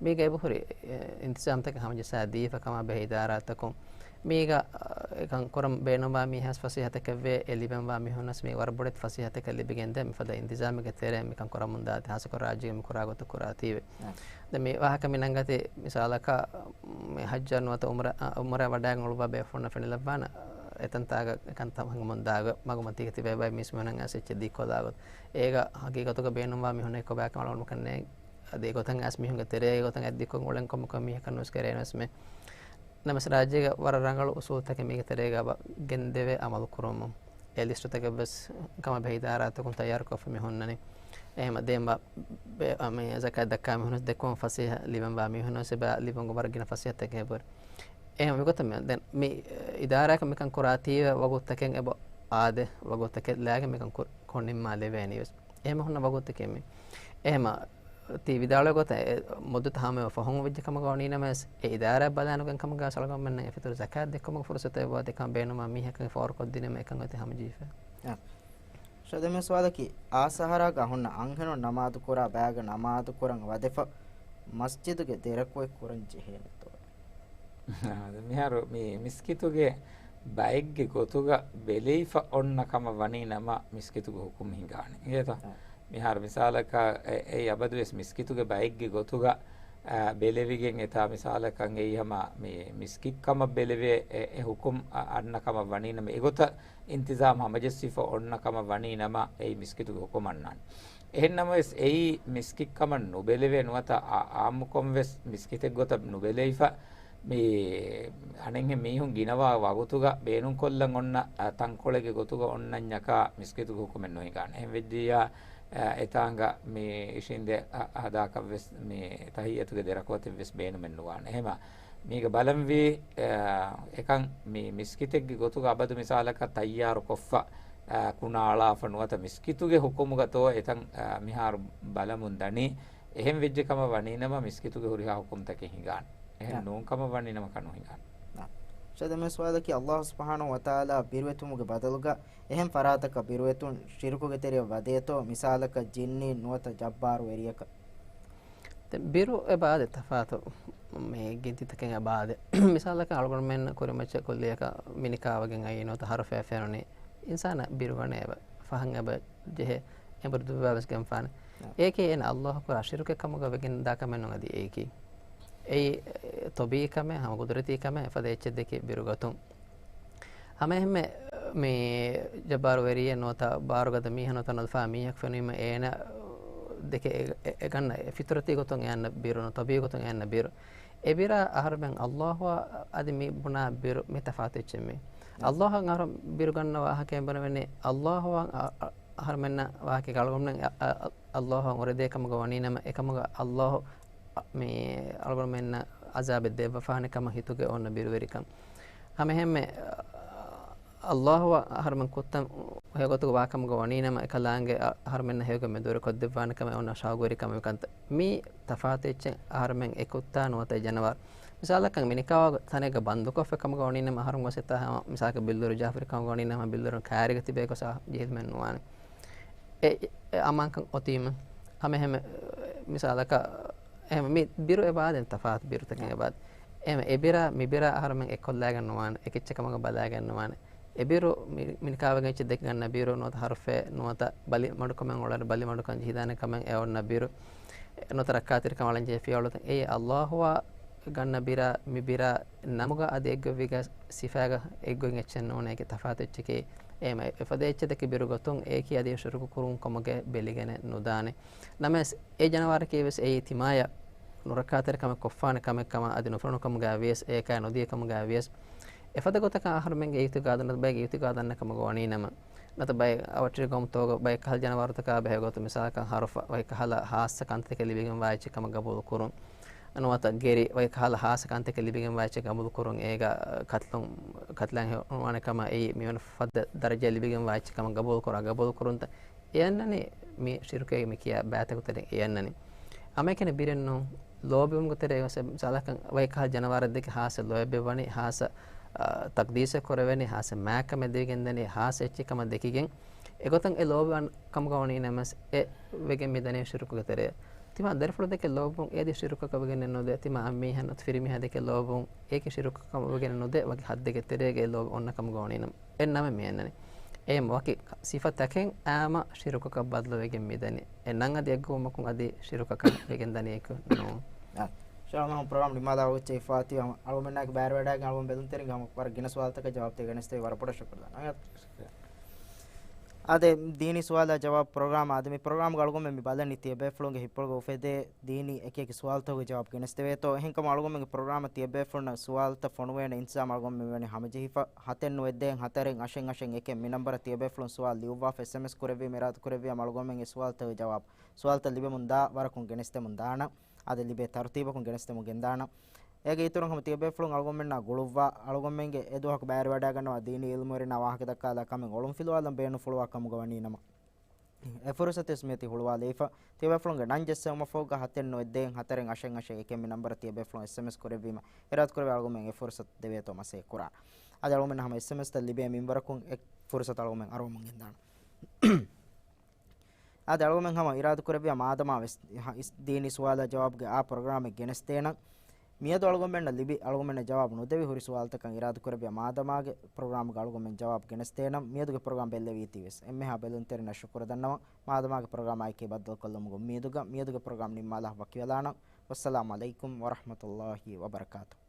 މީގަ އެބަހުރި، އެ، އިންތިޒާމްތަކެއް ހަމަޖައްސާ ދީފަ ކަމާ ބެހޭ އިދާރާތަކުން. މީގަ، އެ، ކަން ކުރަން ބޭނުންވާ މީހާސް ފަސޭހަތަކެއްވޭ، އެ ލިބެންވާ މީހުންނަސް މީ ވަރަށް ބޮޑެތި ފަސޭހަތަކެއް ލިބިގެންދޭ، މިފަދަ އިންތިޒާމެއްގެ ތެރެއިން މިކަން ކުރަމުން ދާތީ، ހާއްސަކޮށް ރާއްޖޭގަ މި ކުރާ ގޮތަށް ކުރާތީވެ. އަ. ދެން މި ވާހަކަ މި ނަންގަތީ މިސާލަކަށް، މި ޙައްޖަށް ނުވަތަ ޢުމްރާ، ޢުމްރާ ވަޑައިގެން އުޅުއްވާ ބޭފުޅުންނަށް ފެނިލައްވާނެ، އެތަންތާގަ ކަންތައް ހިނގަމުން ދާގޮތް، މަގުމަތީގަ ތިބޭ ބައެއް މީސް މީހުންނަށް އައިސް އެއްޗެއް ދީކޮށްލާ ގޮތް. އޭގަ ހަގީގަތުގަ ބޭނުންވާ މީހުންނެއް ކޮބާކަން އަޅުގަނޑުމެން ކަންނޭނގެ. އަދި އެގޮތަށް އައިސް މީހުންގެ ތެރޭގަ އެގޮތަށް އަތްދިއްކޮށް އުޅެން ކޮންމެ ކޮންމެ މީހަކަށް ނުވެސް ކެރޭނެވެސްމެ. ނަމަވެސް ރާއްޖޭގަ ވަރަށް ރަނގަޅު އުސޫލުތަކެއް މީގެ ތެރޭގަ ގެންދެވޭ އަމަލު ކުރުމުން. އެ ލިސްޓުތަކެއް ވެސް ކަމަށް ބެހޭ އިދާރާތަކުން ތައްޔާރުކޮށްފަ މި ހުންނަނީ. އެހެމަ ދޭން ބާ-، ބެ-، އަ، މި ޒަކާތް ދައްކާ މީހުން ވެސް ދެއްކުމަށް ފަސޭހަ ލިބެން ވާ މީހުން ވެސް އެބަ ލިބުން ވަރަށް ގިނަ ފަސޭހަތަކެއް ހެއްބޮރި. އެހެން މިގޮތަށް މި ދެން މި އިދާރާއަކަށް މިކަން ކުރާތީވެ ވަގުތުތަކެއް އެބަ އާދެ ވަގުތުތަކެއް ލާގެން މިކަން ކުރ-، ކޮށް ނިންމާލެވޭނީވެސް. އެހެން ހުންނަ ވަގުތުތަކެއް މި. އެހެމަ ތި ވިދާޅުވި ގޮތަށް އެ މުއްދަތު ހަމަ ފަހުން ވެއްޖެ ކަމަކަށް ވަނީ ނަމަވެސް، އެ އިދާރާ ބަލާނުގެން ކަމުގަ އަޅުގަނޑުމެންނަށް އެ ފިތުރު ޒަކާތް ދެއްކުމުގެ ފުރުސަތެއް އެބައޮތް އެކަން ބޭނުމާ މީހަކަށް ފޯރުކޮށްދިނުމަށް އެކަން އޮތީ ހަމަޖެހިފަ. އާ. ޝަދެމެ ސުވާލަކީ، އާ ސަހަރާގަ ހުންނަ އަންހެނުން ނަމާދު ކުރާ ބައިގަ ނަމާދު ކުރަން ވަދެފަ މަސްޖިދުގެ ދެރަކުއެއް ކުރަން ޖެހޭނެތޯ؟ އާ، މިހާރު މި މިސްކިތުގެ ބައެއްގެ ގޮތުގަ ބެލެވިފަ އޮންނަ ކަމަށް ވަނީ ނަމަ މިސްކިތުގެ ހުކުމް ހިނގާނެ. އިނގޭތޯ؟ އާ. މިހާރު މިސާލަކަށް އެ-، އެއީ އަބަދުވެސް މިސްކިތުގެ ބައެއްގެ ގޮތުގަ، އާ، ބެލެވިގެން އެތާ މިސާލަކަށް އެއީ ހަމަ މި މިސްކިތް ކަމަށް ބެލެވޭ އެ، އެ ހުކުމް އަ-، އަންނަ ކަމަށް ވަނީ ނަމަ އެގޮތަށް އިންތިޒާމް ހަމަޖެއްސިފަ އޮންނަ ކަމަށް ވަނީ ނަމަ އެއީ މިސްކިތުގެ ހުކުމް އަންނާނެ. އެހެން ނަމަވެސް އެއީ މިސްކިތް ކަމަށް ނުބެލެވޭ ނުވަތަ އާ-، އާއްމުކޮށް ވެސް މިސްކިތެއް ގޮތަށް ނުބެލެވިފަ މި އަނެއްހެން މީހުން ގިނަވާ ވަގުތުގަ ބޭނުންކޮށްލަން އޮންނަ، އަ، ތަންކޮޅެއްގެ ގޮތުގަ އޮންނަންޏަކާ މިސްކިތުގެ ހުކުމެއް ނުހިނގާނެ. އެހެން ވެއްޖިއްޔާ، އަ، އެތާނގަ މި އިށީނދެ އަ-، އަހަދާކަށް ވެސް މި ތަހިއްޔަތުގެ ދެރަކުވަތެއް ވެސް ބޭނުމެއް ނުވާނެ. އެހެމަ މީގަ ބަލަންވީ، އަ، އެކަން މި މިސްކިތެއްގެ ގޮތުގަ އަބަދު މިސާލަކަށް ތައްޔާރު ކޮށްފަ، އަ، ކުނާޅާފަ ނުވަތަ މިސްކިތުގެ ހުކުމުގަތޯ އެތަން، އަ، މިހާރު ބަލަމުން ދަނީ. އެހެން ވެއްޖެ ކަމަށް ވަނީ ނަމަ މިސްކިތުގެ ހުރިހާ ހުކުމްތަކެއް ހިނގާނެ. އެހެން ނާ. ނޫން ކަމަށް ވަނީ ނަމަ ކަނު ހިނގާނެ. ނާ. ޝަދެމެ ސުވާލަކީ، ﷲ ސުބްޙާނަހޫ ވަތަޢާލާ ބިރުވެތުމުގެ ބަދަލުގަ އެހެން ފަރާތަކަށް ބިރުވެތުން ޝިރުކުގެ ތެރެއަށް ވަދޭތޯ، މިސާލަކަށް ޖިންނި ނުވަތަ ޖައްބާރު ވެރިޔަކަށް؟ ދެން ބިރު އެބަ އާދެ ތަފާތު މި ގިންތިތަކެއް އެބަ އާދެ. މިސާލަކަށް އަޅުގަނޑުމެން ކުރިމައްޗަށް ކުއްލިއަކަށް މި ނިކާވެގެން އައީ ނުވަތަ ހަރުފައެއް ފެނުނީ، އިންސާނާ ބިރު ގަނެ އެބަ ފަހަން އެބަ ޖެހޭ އެނބުރި ދުއްވާވެސް ގެންފާނެ. އާ. އޭކޭ އޭނަ ﷲ ކުރާ ޝިރުކެއް ކަމުގަ ވެގެން ދާ ކަމެއް ނޫން އަދި އޭކީ. އެއީ ތޮބީ ކަމެއް، ހަމަ ގުދުރަތީ ކަމެއް، އެފަދަ އެއްޗެއް ދެކެ ބިރު ގަތުން. ހަމައެހެންމެ މި ޖައްބާރު ވެރިއެއް ނުވަތަ ބާރުގަދަ މީހެއް ނުވަތަ ނުލަފާ މީހަކު ފެނުވީމަ އޭނަ ދެކެ އެ-، އެ-، އެ ގަންނަ އެ ފިތުރަތީ ގޮތުން އެ އަންނަ ބިރު ނު، ތަބީޢީ ގޮތުން އެ އަންނަ ބިރު. އެ ބިރާ އަހަރުމެން ﷲ އަށް އަދި މި ބުނާ ބިރު މި ތަފާތު އެއްޗެއް މީ. އާ. ﷲ އަށް އަހަރު ބިރު ގަންނަ ވާހަކައެއް ބުނެވެނީ، ﷲ އަށް އަ-، އަ-، އަހަރުމެންނަށް ވާހަކަ އަޅުގަނޑުމެން އަ-، އަ-، އަ-، ﷲ އަށް އުރެދޭ ކަމުގަ ވަނީ ނަމަ، އެކަމުގަ ﷲ އަ-، މި އަޅުގަނޑުމެންނަށް ޢަޒާބެއް ދެއްވަފާނެ ކަމަށް ހިތުގަ އޮންނަ ބިރުވެރިކަން. ހަމައެހެންމެ، އަ-، ﷲ އަށް އަހަރުމެން ކުއްތަން ހެޔޮގޮތުގަ ވާކަމުގަ ވަނީނަމަ، އެކަލާނގެ އަ-، އަހަރުމެންނަށް ހެޔޮގެ މެދުވެރި ކޮށްދެއްވާނެ ކަމެއް އޮންނަ ޝައުގުވެރިކަމެއް ކަންތައް. މީ ތަފާތު އެއްޗެއް އަހަރުމެން އެ ކުއްތާ ނުވަތަ އެ ޖަނަވާރު. މިސާލަކަށް މި ނިކާވާ ތަނެއްގަ ބަންދުކޮށްފަ ކަމުގަ ވަނީނަމަ، އަހަރުން ގޮސް އެތާ ހަމަ މިސާލަކަށް ބިއްލޫރު ޖާފަރު ކަމުގަ ވަނީނަމަ، ބިއްލޫރު ކައިރިގަ ތިބޭ ގޮސް އަ-، ޖެހިލުމެއް ނުވާނެ. އެ، އެ އަމާންކަން އޮތީމަ. ހަމަ އެހެން މިސާލަކަށް އެހެން މި ބިރު އެބަ އާދެ ދެން ތަފާތު ބިރުތަކެއް އެބަ އާދެ. އެހެން އެ ބިރާ މި ބިރާ އަހަރުމެން އެއްކޮށްލާގެން ނުވާނެ، އެކެއްޗެއް ކަމަކަށް ބަލާގެން ނުވާނެ. އެ ބިރު މި-، މި ނިކާވެގެން އެއްޗެއް ދެކި ގަންނަ ބިރު ނުވަތަ ހަރުފެއް ނުވަތަ ބަލި މަޑުކަމެއް އޮޅަން ބަލި މަޑުކަން ޖެހިދާނެ ކަމެއް އެ އޮންނަ ބިރު. ނުވަތަ ރައްކާތެރިކަން އަޅަން ޖެހިފިޔަވަޅުތަން އެއީ ﷲ އަށް ގަންނަ ބިރާ މި ބިރާ ނަމުގަ އަދި އެއްގޮތްވީގަ ސިފާގަ އެއްގޮތް އެއްޗެއް ނޫނޭ އޭގެ ތަފާތު އެއްޗެކޭ. އެހެން އެފަދަ އެއްޗެއް ދެކެ ބިރު ގޮތުން އޭކީ އަދި ޝިރުކު ކުރުން ކަމުގެ ބެލިގެނެއް ނުދާނެ. ނަމަވެސް އެ ޖަނަވާރަކީ ވެސް އެއީ ތިމާޔަށް ނުރައްކާތެރި ކަމެއް ކޮށްފާނެ ކަމެއް ކަމަށް އަދި ނުފެނުނު ކަމުގައި ވިޔަސް އެއަކާ ނުދިޔަ ކަމުގައި ވިޔަސް އެފަދަ ގޮތަކަށް އަހަރުމެންގެ އިއުތިގާދު ނުވަތަ ބައެއްގެ އިއުތިގާދު އަންނަ ކަމުގަ ވަނީ ނަމަ، ނުވަތަ ބައެއް އަވަށްޓެރި ގައުމުތަކުގަ ބައެއް ކަހަލަ ޖަނަވާރުތަކާ ބެހޭ ގޮތުން މިސާލަކަށް ހަރުފަ ވަކި ކަހަލަ ހާއްސަ ކަންތަކެއް ލިބިގެންވާ އެއްޗެއް ކަމަށް ގަބޫލު ކުރުން. ނުވަތަ ގެރި ވަކި ކަހަލަ ހާއްސަ ކަންތަކެއް ލިބިގެންވާ އެއްޗެއް ގަބޫލު ކުރުން. އޭގަ ކަތްލުން، ކަތްލަން ހެޔޮނުވާނެ ކަމަށް އެއީ މިވަނަ ފައްދަ ދަރަޖައެއް ލިބިގެންވާ އެއްޗެއް ކަމަށް ގަބޫލު ކުރާ ގަބޫލު ކުރުންތައް އެ އަންނަނީ މި ޝިރުކޭ މި ކިޔާ ބައިތަކުގެ ތެރެއިން އެ އަންނަނީ. ހަމައެކަނި ބިރެއް ނޫން. ލޯބިވުމުގެ ތެރޭ ވެސް މިސާލަކަށް ވަކި ކަހަލަ ޖަނަވާރެއް ދެކެ ހާއްސަ ލޯތްބެއް ވަނީ، ހާއްސަ، އާ، ތަޤްދީސެއް ކުރެވެނީ، ހާއްސަ މާތްކަމެއް ދެވިގެންދަނީ، ހާއްސަ އެއްޗެއް ކަމަށް ދެކިގެން، އެގޮތަށް އެ ލޯބިވާން ކަމުގަ ވަނީ ނަމަވެސް އެ ވެގެން މި ދަނީ ޝިރުކުގެ ތެރެއަށް. ތިމާ ދަރިފުޅު ދެކެ ލޯބިވުން އޭދި ޝިރުކަކަށް ވެގެން ނުދޭ. ތިމާ އަންމީހަން ނުވަތަ ފިރިމީހާ ދެކެ ލޯބިވުން އޭކި ޝިރުކަކަށް ވެގެން ނުދޭ. ވަކި ހައްދެއްގެ ތެރޭގަ އެ ލޯބި އޮންނަ ކަމުގަ ވަނީ ނަމަ. އެ ނަމަ މި އަންނަނީ. އެ ވަކި ސިފަތަކެއް އާމަ ޝިރުކަކަށް ބަދަލުވެގެން މިދަނީ. އެ ނަން އަދި އެއްގައުމަކުން އަދި ޝިރުކަކަށް ވެގެން ދަނީ އެކު ނޫން. އާ. ޝާ މަހު ޕްރޮގްރާމް ނިމާލާ އޮތްޗެ އިފާތި އަޅުމެންނާގެ ބައިވެރިވެޑާގެން އަޅުމެން ބެލުންތެރިން ހަމަ ވަރަށް ގިނަ ސުވާލުތަކަށް ޖަވާބު ދޭ ގެނެސްދެވީ ވަރަށް ބޮޑަށް ޝުކުރު ދާން. އާދެ، ދީނީ ސުވާލާ ޖަވާބު ޕްރޮގްރާމް. އާދެ، މި ޕްރޮގްރާމްގަ އަޅުގަނޑުމެން މި ބަލަނީ ތިޔަބޭފުޅުންގެ ހިތްޕުޅުގަ އުފެދޭ ދީނީ އެކިއެކި ސުވާލުތަކުގެ ޖަވާބު ގެނެސްދެވޭތޯ. އެހެންކަމުން އަޅުގަނޑުމެންގެ ޕްރޮގްރާމަށް ތިޔަބޭފުޅުންނަށް ސުވާލުތައް ފޮނުވޭނެ އިންތިޒާމް އަޅުގަނޑުމެން މިވަނީ ހަމަޖެހިފަ. ހަތެއް ނުވެއްދޭން ހަތަރެއް އަށެއް އަށެއް އެކެއް މި ނަންބަރަށް ތިޔަބޭފުޅުން ސުވާލު ލިޔުއްވާފަ އެސްއެމްއެސް ކުރެއްވީމަ އިރާދަ ކުރެއްވިޔާމަ އަޅުގަނޑުމެންގެ ސުވާލުތަކުގެ ޖަވާބު، ސުވާލުތައް ލިބެމުންދާ ވަރަކުން ގެނެސްދެމުން ދާނަން. އާދެ، ލިބޭ ތަރުތީބަކުން ގެނެސްދެމުން ގެންދާނަން. އޭގެ އިތުރުން ހަމަ ތިޔަބޭފުޅުން އަޅުގަނޑުމެންނާ ގުޅުއްވާ، އަޅުގަނޑުމެންގެ އެ ދުވަހަކު ބައިވެރިވަޑައިގަންނަވާ ދީނީ އިލްމުވެރިންނާ ވާހަކަ ދައްކާލާ ކަމެއް އޮޅުންފިލުވާލަން ބޭނުންފުޅުވާ ކަމުގަ ވަނީ ނަމަ، އެ ފުރުސަތުވެސް މިއޮތީ ހުޅުވާލައިފަ. ތިޔަބޭފުޅުންގެ ނަން ޖެއްސެވުމަށްފަހުގަ ހަތެއް ނުވަތަ ދޭއް ހަތަރެއް އަށެއް އަށެއް އެކެއް މި ނަންބަރަށް ތިޔަބޭފުޅުން އެސްއެމްއެސް ކުރެއްވީމަ، އިރާދަކުރެއްވި އަޅުގަނޑުމެން އެ ފުރުސަތު ދެވޭތޯ މަސައްކަތް ކުރާނަން. އަދި އަޅުގަނޑުމެން ހަމަ އެސްއެމްއެސްތައް ލިބޭ މިންވަރަކުން އެ ފުރުސަތު އަޅުގަނޑުމެން އަރުވަމުން ގެންދާނަން. އާދެ، އަޅުގަމެން ހަމަ އިރާދަކުރެއްވިޔާ މާދަމާ ވެސް އިސް ދީނީ ސުވާލާ ޖަވާބުގެ އާ ޕްރޮގްރާމެއް ގެނެސްދޭނަން. މިއަދު އަޅުގަމެންނަށް ލިބި، އަޅުގަމެންނަށް ޖަވާބު ނުދެވި ހުރި ސުވާލުތަކަށް އިރާދަކުރެއްވިޔާ މާދަމާގެ ޕްރޮގްރާމުގަ އަޅުގަމެން ޖަވާބު ގެނެސްދޭނަން. މިއަދުގެ ޕްރޮގްރާމް ބެއްލެވީތީ ވެސް އެންމެހާ ބެލުންތެރިންނަށް ޝުކުރު ދަންނަވަން. މާދަމާގެ ޕްރޮގްރާމާއެކީ ބައްދަލުކޮށްލުމުގެ އުއްމީދުގަ މިއަދުގެ ޕްރޮގްރާމް ނިންމާލާ ވަކިވެލާނަން. ވައްސަލާމު ޢަލައިކުމް ވަރަޙްމަތުﷲ ވަބަރަކާތުހު.